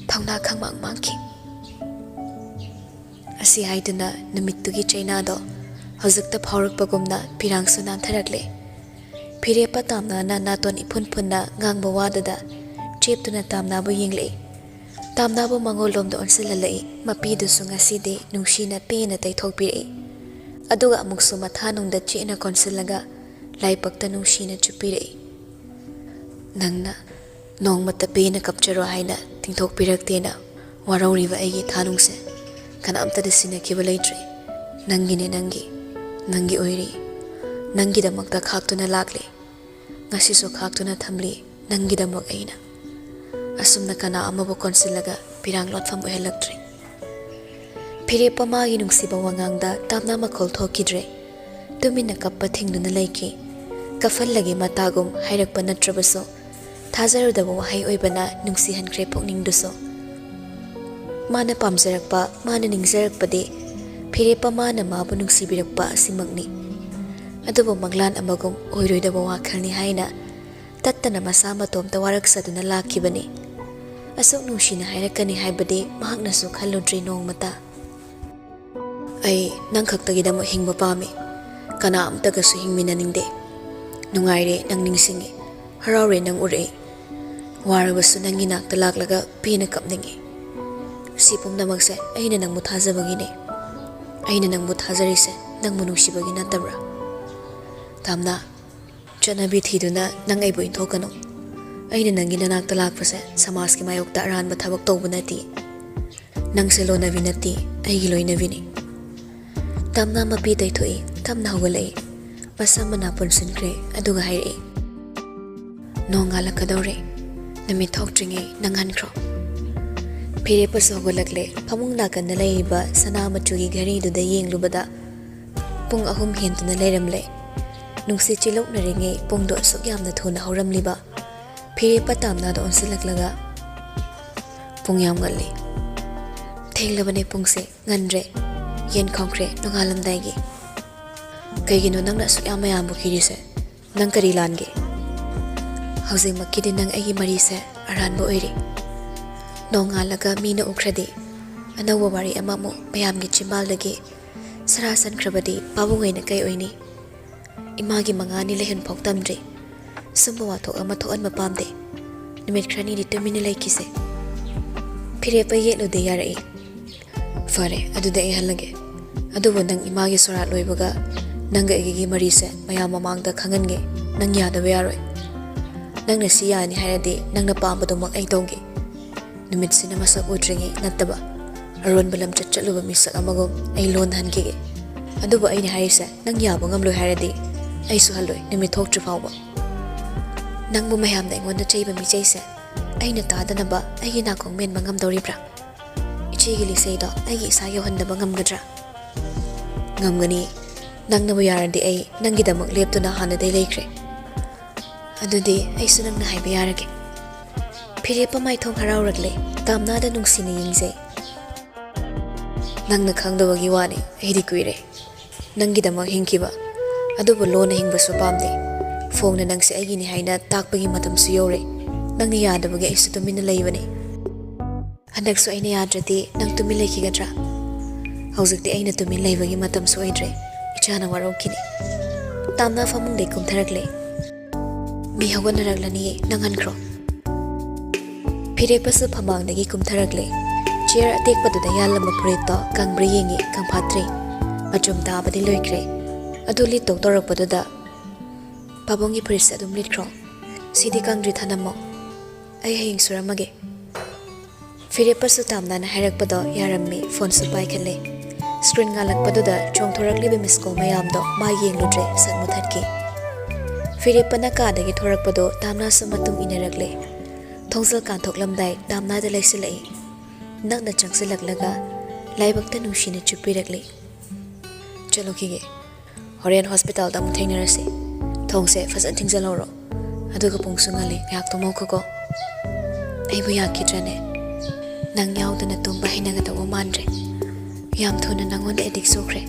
ꯊꯧꯅꯥ ꯈꯪꯃꯥꯡ ꯃꯥꯡꯈꯤ꯫" ꯑꯁꯤ ꯍꯥꯏꯗꯨꯅ ꯅꯨꯃꯤꯠꯇꯨꯒꯤ ꯆꯩꯅꯥꯗꯣ ꯍꯧꯖꯤꯛꯇ ꯐꯥꯎꯔꯛꯄꯒꯨꯝꯅ ꯄꯤꯔꯥꯡꯁꯨ ꯅꯥꯟꯊꯔꯛꯂꯦ꯫ ꯐꯤꯔꯦꯞꯄ ꯇꯥꯝꯅꯥꯅ ꯅꯥꯇꯣꯟ ꯏꯐꯨꯟ ꯐꯨꯟꯅ ꯉꯥꯡꯕ ꯋꯥꯗꯨꯗ ꯆꯦꯞꯇꯨꯅ ꯇꯥꯝꯅꯥꯕꯨ ꯌꯦꯡꯂꯛꯏ꯫ ꯇꯥꯝꯅꯥꯕꯨ ꯃꯉꯣꯟꯂꯣꯝꯗ ꯑꯣꯟꯁꯤꯜꯍꯜꯂꯛꯏ꯫ ꯃꯄꯤꯗꯨꯁꯨ ꯉꯁꯤꯗꯤ ꯅꯨꯡꯁꯤꯅ ꯄꯦꯅ ꯇꯩꯊꯣꯛꯄꯤꯔꯛꯏ꯫ ꯑꯗꯨꯒ ꯑꯃꯨꯛꯁꯨ ꯃꯊꯥꯅꯨꯡꯗ ꯆꯦꯠꯅ ꯀꯣꯟꯁꯤꯜꯂꯒ ꯂꯥꯏꯕꯛꯇ ꯅꯨꯡꯁꯤꯅ ꯆꯨꯞꯄꯤꯔꯛꯏ꯫ "ꯅꯪꯅ ꯅꯣꯡꯃꯇ ꯄꯦꯅ ꯀꯞꯆꯔꯣ ꯍꯥꯏꯅ ꯇꯤꯡꯊꯣꯛꯄꯤꯔꯛꯇꯦꯅ ꯋꯥꯔꯧꯔꯤꯕ ꯑꯩꯒꯤ ꯊꯥꯅꯨꯡꯁꯦ ꯀꯅꯥꯝꯇꯗ ꯁꯤꯟꯅꯈꯤꯕ ꯂꯩꯇ꯭ꯔꯤ꯫ ꯅꯪꯒꯤꯅꯦ ꯅꯪꯒꯤ, ꯅꯪꯒꯤ ꯑꯣꯏꯔꯤ꯫ ꯅꯪꯒꯤꯗꯃꯛꯇ ꯈꯥꯛꯇꯨꯅ ꯂꯥꯛꯂꯤ, ꯉꯁꯤꯁꯨ ꯈꯥꯛꯇꯨꯅ ꯊꯝꯂꯤ ꯅꯪꯒꯤꯗꯃꯛ ꯑꯩꯅ꯫ ꯑꯁꯨꯝꯅ ꯀꯅꯥ ꯑꯃꯕꯨ ꯀꯣꯟꯁꯤꯜꯂꯒ ꯄꯤꯔꯥꯡ ꯂꯣꯠꯐꯝ ꯑꯣꯏꯍꯜꯂꯛꯇ꯭ꯔꯦ꯫ ꯐꯤꯔꯦꯞꯄ ꯃꯥꯒꯤ ꯅꯨꯡꯁꯤꯕ ꯋꯥꯉꯥꯡꯗ ꯇꯥꯝꯅ ꯃꯈꯣꯜ ꯊꯣꯛꯈꯤꯗ꯭ꯔꯦ꯫ ꯇꯨꯃꯤꯟꯅ ꯀꯞꯄ ꯊꯤꯡꯗꯨꯅ ꯂꯩꯈꯤ꯫ ꯀꯞꯍꯜꯂꯒꯦ ꯃꯇꯥꯒꯨꯝ ꯍꯥꯏꯔꯛꯄ ꯅꯠꯇ꯭ꯔꯕꯁꯨ, ꯊꯥꯖꯔꯨꯗꯕ ꯋꯥꯍꯩ ꯑꯣꯏꯕꯅ ꯅꯨꯡꯁꯤꯍꯟꯈ꯭ꯔꯦ ꯄꯨꯛꯅꯤꯡꯗꯨꯁꯨ꯫ ꯃꯥꯅ ꯄꯥꯝꯖꯔꯛꯄ, ꯃꯥꯅ ꯅꯤꯡꯖꯔꯛꯄꯗꯤ ꯐꯤꯔꯦꯞꯄ ꯃꯥꯅ ꯃꯥꯕꯨ ꯅꯨꯡꯁꯤꯕꯤꯔꯛꯄ ꯑꯁꯤꯃꯛꯅꯤ꯫ ꯑꯗꯨꯕꯨ ꯃꯪꯂꯥꯟ ꯑꯃꯒꯨꯝ ꯑꯣꯏꯔꯣꯏꯗꯕ ꯋꯥꯈꯜꯅꯤ ꯍꯥꯏꯅ ꯇꯠꯇꯅ ꯃꯁꯥ ꯃꯇꯣꯝꯇ ꯋꯥꯔꯛꯆꯗꯨꯅ ꯂꯥꯛꯈꯤꯕꯅꯤ꯫ ꯑꯁꯨꯛ ꯅꯨꯡꯁꯤꯅ ꯍꯥꯏꯔꯛꯀꯅꯤ ꯍꯥꯏꯕꯗꯤ ꯃꯍꯥꯛꯅꯁꯨ ꯈꯜꯂꯨꯗ꯭ꯔꯤ ꯅꯣꯡꯃꯇ꯫ ꯑꯩ ꯅꯪ ꯈꯛꯇꯒꯤꯗꯃꯛ ꯍꯤꯡꯕ ꯄꯥꯝꯃꯤ꯫ ꯀꯅꯥ ꯑꯝꯇꯒꯁꯨ ꯍꯤꯡꯃꯤꯟꯅꯅꯤꯡꯗꯦ꯫ ꯅꯨꯡꯉꯥꯏꯔꯦ ꯅꯪ ꯅꯤꯡꯁꯤꯡꯉꯤ, ꯍꯔꯥꯎꯔꯦ ꯅꯪ ꯎꯔꯛꯏ꯫ ꯋꯥꯔꯕꯁꯨ ꯅꯪꯒꯤ ꯅꯥꯛꯇ ꯂꯥꯛꯂꯒ ꯄꯦꯟꯅ ꯀꯞꯅꯤꯡꯉꯤ꯫ ꯁꯤ ꯄꯨꯝꯅꯃꯛꯁꯦ ꯑꯩꯅ ꯅꯪꯕꯨ ꯊꯥꯖꯕꯒꯤꯅꯦ꯫ ꯑꯩꯅ ꯅꯪꯕꯨ ꯊꯥꯖꯔꯤꯁꯦ ꯅꯪꯕꯨ ꯅꯨꯡꯁꯤꯕꯒꯤ ꯅꯠꯇꯕ꯭ꯔꯥ? ꯇꯥꯝꯅꯥ, ꯆꯠꯅꯕꯤ ꯊꯤꯗꯨꯅ ꯅꯪ ꯑꯩꯕꯨ ꯏꯟꯊꯣꯛꯀꯅꯨ꯫ ꯑꯩꯅ ꯅꯪꯒꯤ ꯅꯅꯥꯛꯇ ꯂꯥꯛꯄꯁꯦ ꯁꯃꯥꯖꯀꯤ ꯃꯥꯌꯣꯛꯇ ꯑꯔꯥꯟꯕ ꯊꯕꯛ ꯇꯧꯕ ꯅꯠꯇꯦ꯫ ꯅꯪꯁꯦ ꯂꯣꯟꯅꯕꯤ ꯅꯠꯇꯦ, ꯑꯩꯒꯤ ꯂꯣꯏꯅꯕꯤꯅꯤ꯫ ꯇꯥꯝꯅꯥ ꯃꯄꯤ ꯇꯩꯊꯣꯛꯏ, ꯇꯞꯅ ꯍꯧꯒꯠꯂꯛꯏ꯫ ꯃꯁꯝ ꯃꯅꯥ ꯄꯨꯟꯁꯤꯟꯈ꯭ꯔꯦ, ꯑꯗꯨꯒ ꯍꯥꯏꯔꯛꯏ, "ꯅꯣꯡ ꯉꯥꯜꯂꯛꯀꯗꯧꯔꯦ꯫ ꯅꯨꯃꯤꯠ ꯊꯣꯛꯇ꯭ꯔꯤꯉꯩ ꯅꯪ ꯍꯟꯈ꯭ꯔꯣ꯫" ꯐꯤꯔꯦꯞꯄꯁꯨ ꯍꯧꯒꯠꯂꯛꯂꯦ꯫ ꯐꯃꯨꯡ ꯅꯥꯀꯟꯗ ꯂꯩꯔꯤꯕ ꯁꯅꯥ ꯃꯆꯨꯒꯤ ꯘꯔꯤꯗꯨꯗ ꯌꯦꯡꯂꯨꯕꯗ ꯄꯨꯡ ꯑꯍꯨꯝ ꯍꯦꯟꯗꯨꯅ ꯂꯩꯔꯝꯂꯦ꯫ ꯅꯨꯡꯁꯤꯠ ꯆꯤꯂꯧꯅꯔꯤꯉꯩ ꯄꯨꯡꯗꯣ ꯑꯁꯨꯛ ꯌꯥꯝꯅ ꯊꯨꯅ ꯍꯧꯔꯝꯂꯤꯕ꯫ ꯐꯤꯔꯦꯞꯄ ꯇꯥꯝꯅꯥꯗ ꯑꯣꯟꯁꯤꯜꯂꯛꯂꯒ, "ꯄꯨꯡ ꯌꯥꯝ ꯉꯜꯂꯤ꯫ ꯊꯦꯡꯂꯕꯅꯦ ꯄꯨꯡꯁꯦ, ꯉꯟꯗ꯭ꯔꯦ꯫ ꯌꯦꯟ ꯈꯣꯡꯈ꯭ꯔꯦ ꯅꯣꯡꯉꯥꯜꯂꯝꯗꯥꯏꯒꯤ꯫ ꯀꯩꯒꯤꯅꯣ ꯅꯪꯅ ꯑꯁꯨꯛ ꯌꯥꯝ ꯃꯌꯥꯝꯕꯨ ꯀꯤꯔꯤꯁꯦ? ꯅꯪ ꯀꯔꯤ ꯂꯥꯟꯒꯦ? ꯍꯧꯖꯤꯛꯃꯛꯀꯤꯗꯤ ꯅꯪ ꯑꯩꯒꯤ ꯃꯔꯤꯁꯦ ꯑꯔꯥꯟꯕ ꯑꯣꯏꯔꯦ꯫ ꯅꯣꯡꯉꯥꯜꯂꯒ ꯃꯤꯅ ꯎꯈ꯭ꯔꯗꯤ, ꯑꯅꯧꯕ ꯋꯥꯔꯤ ꯑꯃꯃꯨꯛ ꯃꯌꯥꯝꯒꯤ ꯆꯤꯝꯕꯥꯜꯗꯒꯤ ꯁꯔꯥ ꯁꯟꯈ꯭ꯔꯕꯗꯤ ꯄꯥꯕꯨꯡ ꯑꯩꯅ ꯀꯩ ꯑꯣꯏꯅꯤ? ꯏꯃꯥꯒꯤ ꯃꯉꯥꯅꯤ ꯂꯩꯍꯟꯐꯥꯎ ꯇꯝꯗ꯭ꯔꯤ꯫ ꯁꯨꯝꯕ ꯋꯥꯊꯣꯛ ꯑꯃ ꯊꯣꯛꯍꯟꯕ ꯄꯥꯝꯗꯦ꯫ ꯅꯨꯃꯤꯠ ꯈꯔꯅꯤꯗꯤ ꯇꯨꯃꯤꯟꯅ ꯂꯩꯈꯤꯁꯦ꯫" ꯐꯤꯔꯦꯞꯄ ꯌꯦꯠꯂꯨꯗꯦ, ꯌꯥꯔꯛꯏ꯫ "ꯐꯔꯦ, ꯑꯗꯨꯗꯤ ꯑꯩ ꯍꯜꯂꯒꯦ꯫ ꯑꯗꯨꯕꯨ ꯅꯪ ꯏꯃꯥꯒꯤ ꯁꯣꯔꯥꯠ ꯂꯣꯏꯕꯒ ꯅꯪꯒ ꯑꯩꯒꯤ ꯃꯔꯤꯁꯦ ꯃꯌꯥꯝ ꯃꯃꯥꯡꯗ ꯈꯪꯍꯟꯒꯦ꯫ ꯅꯪ ꯌꯥꯗꯕ ꯌꯥꯔꯣꯏ꯫ ꯅꯪꯅ ꯁꯤ ꯌꯥꯅꯤ ꯍꯥꯏꯔꯗꯤ ꯅꯪꯅ ꯄꯥꯝꯕꯗꯨꯃꯛ ꯑꯩ ꯇꯧꯒꯦ꯫ ꯅꯨꯃꯤꯠꯁꯤꯅ ꯃꯁꯛ ꯎꯗ꯭ꯔꯤꯉꯩ ꯅꯠꯇꯕ ꯑꯔꯣꯟꯕ ꯂꯝꯆꯠ ꯆꯠꯂꯨꯕ ꯃꯤꯁꯛ ꯑꯃꯒꯨꯝ ꯑꯩ ꯂꯣꯟꯅ ꯍꯟꯈꯤꯒꯦ꯫ ꯑꯗꯨꯕꯨ ꯑꯩꯅ ꯍꯥꯏꯔꯤꯁꯦ ꯅꯪ ꯌꯥꯕ ꯉꯝꯂꯣꯏ ꯍꯥꯏꯔꯗꯤ ꯑꯩꯁꯨ ꯍꯜꯂꯣꯏ, ꯅꯨꯃꯤꯠ ꯊꯣꯛꯇ꯭ꯔꯤ ꯐꯥꯎꯕ꯫ ꯅꯪꯕꯨ ꯃꯌꯥꯝꯅ ꯑꯩꯉꯣꯟꯗ ꯆꯩꯕ ꯃꯤꯆꯩꯁꯦ ꯑꯩꯅ ꯇꯥꯗꯅꯕ ꯑꯩꯒꯤ ꯅꯥꯀꯣꯡ ꯃꯦꯟꯕ ꯉꯝꯗꯧꯔꯤꯕ꯭ꯔꯥ? ꯏꯆꯦꯒꯤ ꯂꯤꯆꯩꯗꯣ ꯑꯩꯒꯤ ꯏꯁꯥ ꯌꯧꯍꯟꯗꯕ ꯉꯝꯒꯗ꯭ꯔꯥ? ꯉꯝꯒꯅꯤ꯫ ꯅꯪꯅꯕꯨ ꯌꯥꯔꯗꯤ ꯑꯩ ꯅꯪꯒꯤꯗꯃꯛ ꯂꯦꯞꯇꯨꯅ ꯍꯥꯟꯅꯗꯩ ꯂꯩꯈ꯭ꯔꯦ꯫ ꯑꯗꯨꯗꯤ ꯑꯩꯁꯨ ꯅꯪꯅ ꯍꯥꯏꯕ ꯌꯥꯔꯒꯦ꯫ ꯐꯤꯔꯦꯞꯄ ꯃꯥꯏꯊꯣꯡ ꯍꯔꯥꯎꯔꯛꯂꯦ꯫ ꯇꯥꯝꯅꯥꯗ ꯅꯨꯡꯁꯤꯅ ꯌꯦꯡꯖꯩ꯫ ꯅꯪꯅ ꯈꯪꯗꯕꯒꯤ ꯋꯥꯅꯤ, ꯑꯩꯗꯤ ꯀꯨꯏꯔꯦ ꯅꯪꯒꯤꯗꯃꯛ ꯍꯤꯡꯈꯤꯕ꯫ ꯑꯗꯨꯕꯨ ꯂꯣꯟꯅ ꯍꯤꯡꯕꯁꯨ ꯄꯥꯝꯗꯦ꯫ ꯐꯣꯡꯅ ꯅꯪꯁꯦ ꯑꯩꯒꯤꯅꯤ ꯍꯥꯏꯅ ꯇꯥꯛꯄꯒꯤ ꯃꯇꯝꯁꯨ ꯌꯧꯔꯦ꯫ ꯅꯪꯅ ꯌꯥꯗꯕꯒꯤ ꯑꯩꯁꯨ ꯇꯨꯃꯤꯟꯅ ꯂꯩꯕꯅꯤ꯫ ꯍꯟꯗꯛꯁꯨ ꯑꯩꯅ ꯌꯥꯗ꯭ꯔꯗꯤ ꯅꯪ ꯇꯨꯃꯤꯟ ꯂꯩꯈꯤꯒꯗ꯭ꯔꯥ? ꯍꯧꯖꯤꯛꯇꯤ ꯑꯩꯅ ꯇꯨꯃꯤꯟ ꯂꯩꯕꯒꯤ ꯃꯇꯝꯁꯨ ꯑꯣꯏꯗ꯭ꯔꯦ꯫ ꯏꯆꯥꯅ ꯋꯥꯔꯧꯈꯤꯅꯤ꯫ ꯇꯥꯝꯅꯥ ꯐꯃꯨꯡꯗꯩ ꯀꯨꯝꯊꯔꯛꯂꯦ꯫ ꯃꯤ ꯍꯧꯒꯠꯅꯔꯛꯂꯅꯤꯌꯦ, ꯅꯪꯍꯟꯈ꯭ꯔꯣ꯫ ꯐꯤꯔꯦꯞꯄꯁꯨ ꯐꯃꯥꯡꯗꯒꯤ ꯀꯨꯝꯊꯔꯛꯂꯦ꯫ ꯆꯤꯌꯔ ꯑꯇꯦꯛꯄꯗꯨꯗ ꯌꯥꯜꯂꯝꯕ ꯐꯨꯔꯤꯠꯇꯣ ꯀꯪꯕ꯭ꯔꯥ ꯌꯦꯡꯉꯤ, ꯀꯪꯐꯥꯠꯇ꯭ꯔꯤ꯫ ꯃꯆꯨꯝ ꯇꯥꯕꯗꯤ ꯂꯣꯏꯈ꯭ꯔꯦ꯫ ꯑꯗꯨ ꯂꯤꯠꯇꯧ ꯇꯧꯔꯛꯄꯗꯨꯗ, "ꯄꯥꯕꯨꯡꯒꯤ ꯐꯨꯔꯤꯠꯁꯦ ꯑꯗꯨꯝ ꯂꯤꯠꯈ꯭ꯔꯣ꯫ ꯁꯤꯗꯤ ꯀꯪꯗ꯭ꯔꯤ ꯊꯅꯝꯃꯣ꯫ ꯑꯩ ꯍꯌꯦꯡ ꯁꯨꯔꯝꯃꯒꯦ꯫" ꯐꯤꯔꯦꯞꯄꯁꯨ ꯇꯥꯝꯅꯥꯅ ꯍꯥꯏꯔꯛꯄꯗꯣ ꯌꯥꯔꯝꯃꯤ꯫ ꯐꯣꯟꯁꯨ ꯄꯥꯏꯈꯠꯂꯦ꯫ ꯁ꯭ꯀ꯭ꯔꯤꯟ ꯉꯥꯜꯂꯛꯄꯗꯨꯗ ꯆꯣꯡꯊꯣꯔꯛꯂꯤꯕ ꯃꯤꯁ ꯀꯣꯜ ꯃꯌꯥꯝꯗꯣ ꯃꯥ ꯌꯦꯡꯂꯨꯗ꯭ꯔꯦ, ꯁꯠ ꯃꯨꯊꯠꯈꯤ꯫ ꯐꯤꯔꯦꯞꯄꯅ ꯀꯥꯗꯒꯤ ꯊꯣꯔꯛꯄꯗꯣ ꯇꯥꯝꯅꯥꯁꯨ ꯃꯇꯨꯡ ꯏꯟꯅꯔꯛꯂꯦ꯫ ꯊꯣꯡꯖꯤꯜ ꯀꯥꯟꯊꯣꯛꯂꯝꯗꯥꯏ ꯇꯥꯝꯅꯥꯗ ꯂꯩꯁꯤꯜꯂꯛꯏ꯫ ꯅꯛꯅ ꯆꯪꯁꯤꯜꯂꯛꯂꯒ ꯂꯥꯏꯕꯛꯇ ꯅꯨꯡꯁꯤꯅ ꯆꯨꯞꯄꯤꯔꯛꯂꯤ꯫ "ꯆꯠꯂꯨꯈꯤꯒꯦ꯫ ꯍꯣꯔꯦꯟ ꯍꯣꯁꯄꯤꯇꯥꯜꯗ ꯑꯃꯨꯛ ꯊꯦꯡꯅꯔꯁꯤ꯫ ꯊꯣꯡꯁꯦ ꯐꯖꯅ ꯊꯤꯡꯖꯤꯜꯍꯧꯔꯣ꯫ ꯑꯗꯨꯒ ꯄꯨꯡꯁꯨ ꯉꯜꯂꯤ, ꯉꯥꯏꯍꯥꯛ ꯇꯨꯝꯍꯧꯈꯣꯀꯣ꯫" "ꯑꯩꯕꯨ ꯌꯥꯈꯤꯗ꯭ꯔꯅꯦ? ꯅꯪ ꯌꯥꯎꯗꯅ ꯇꯨꯝꯕ ꯍꯩꯅꯒꯗꯧꯕ ꯃꯥꯟꯗ꯭ꯔꯦ꯫ ꯌꯥꯝ ꯊꯨꯅ ꯅꯪꯉꯣꯟꯗ ꯑꯦꯗꯤꯛ ꯆꯨꯈ꯭ꯔꯦ꯫"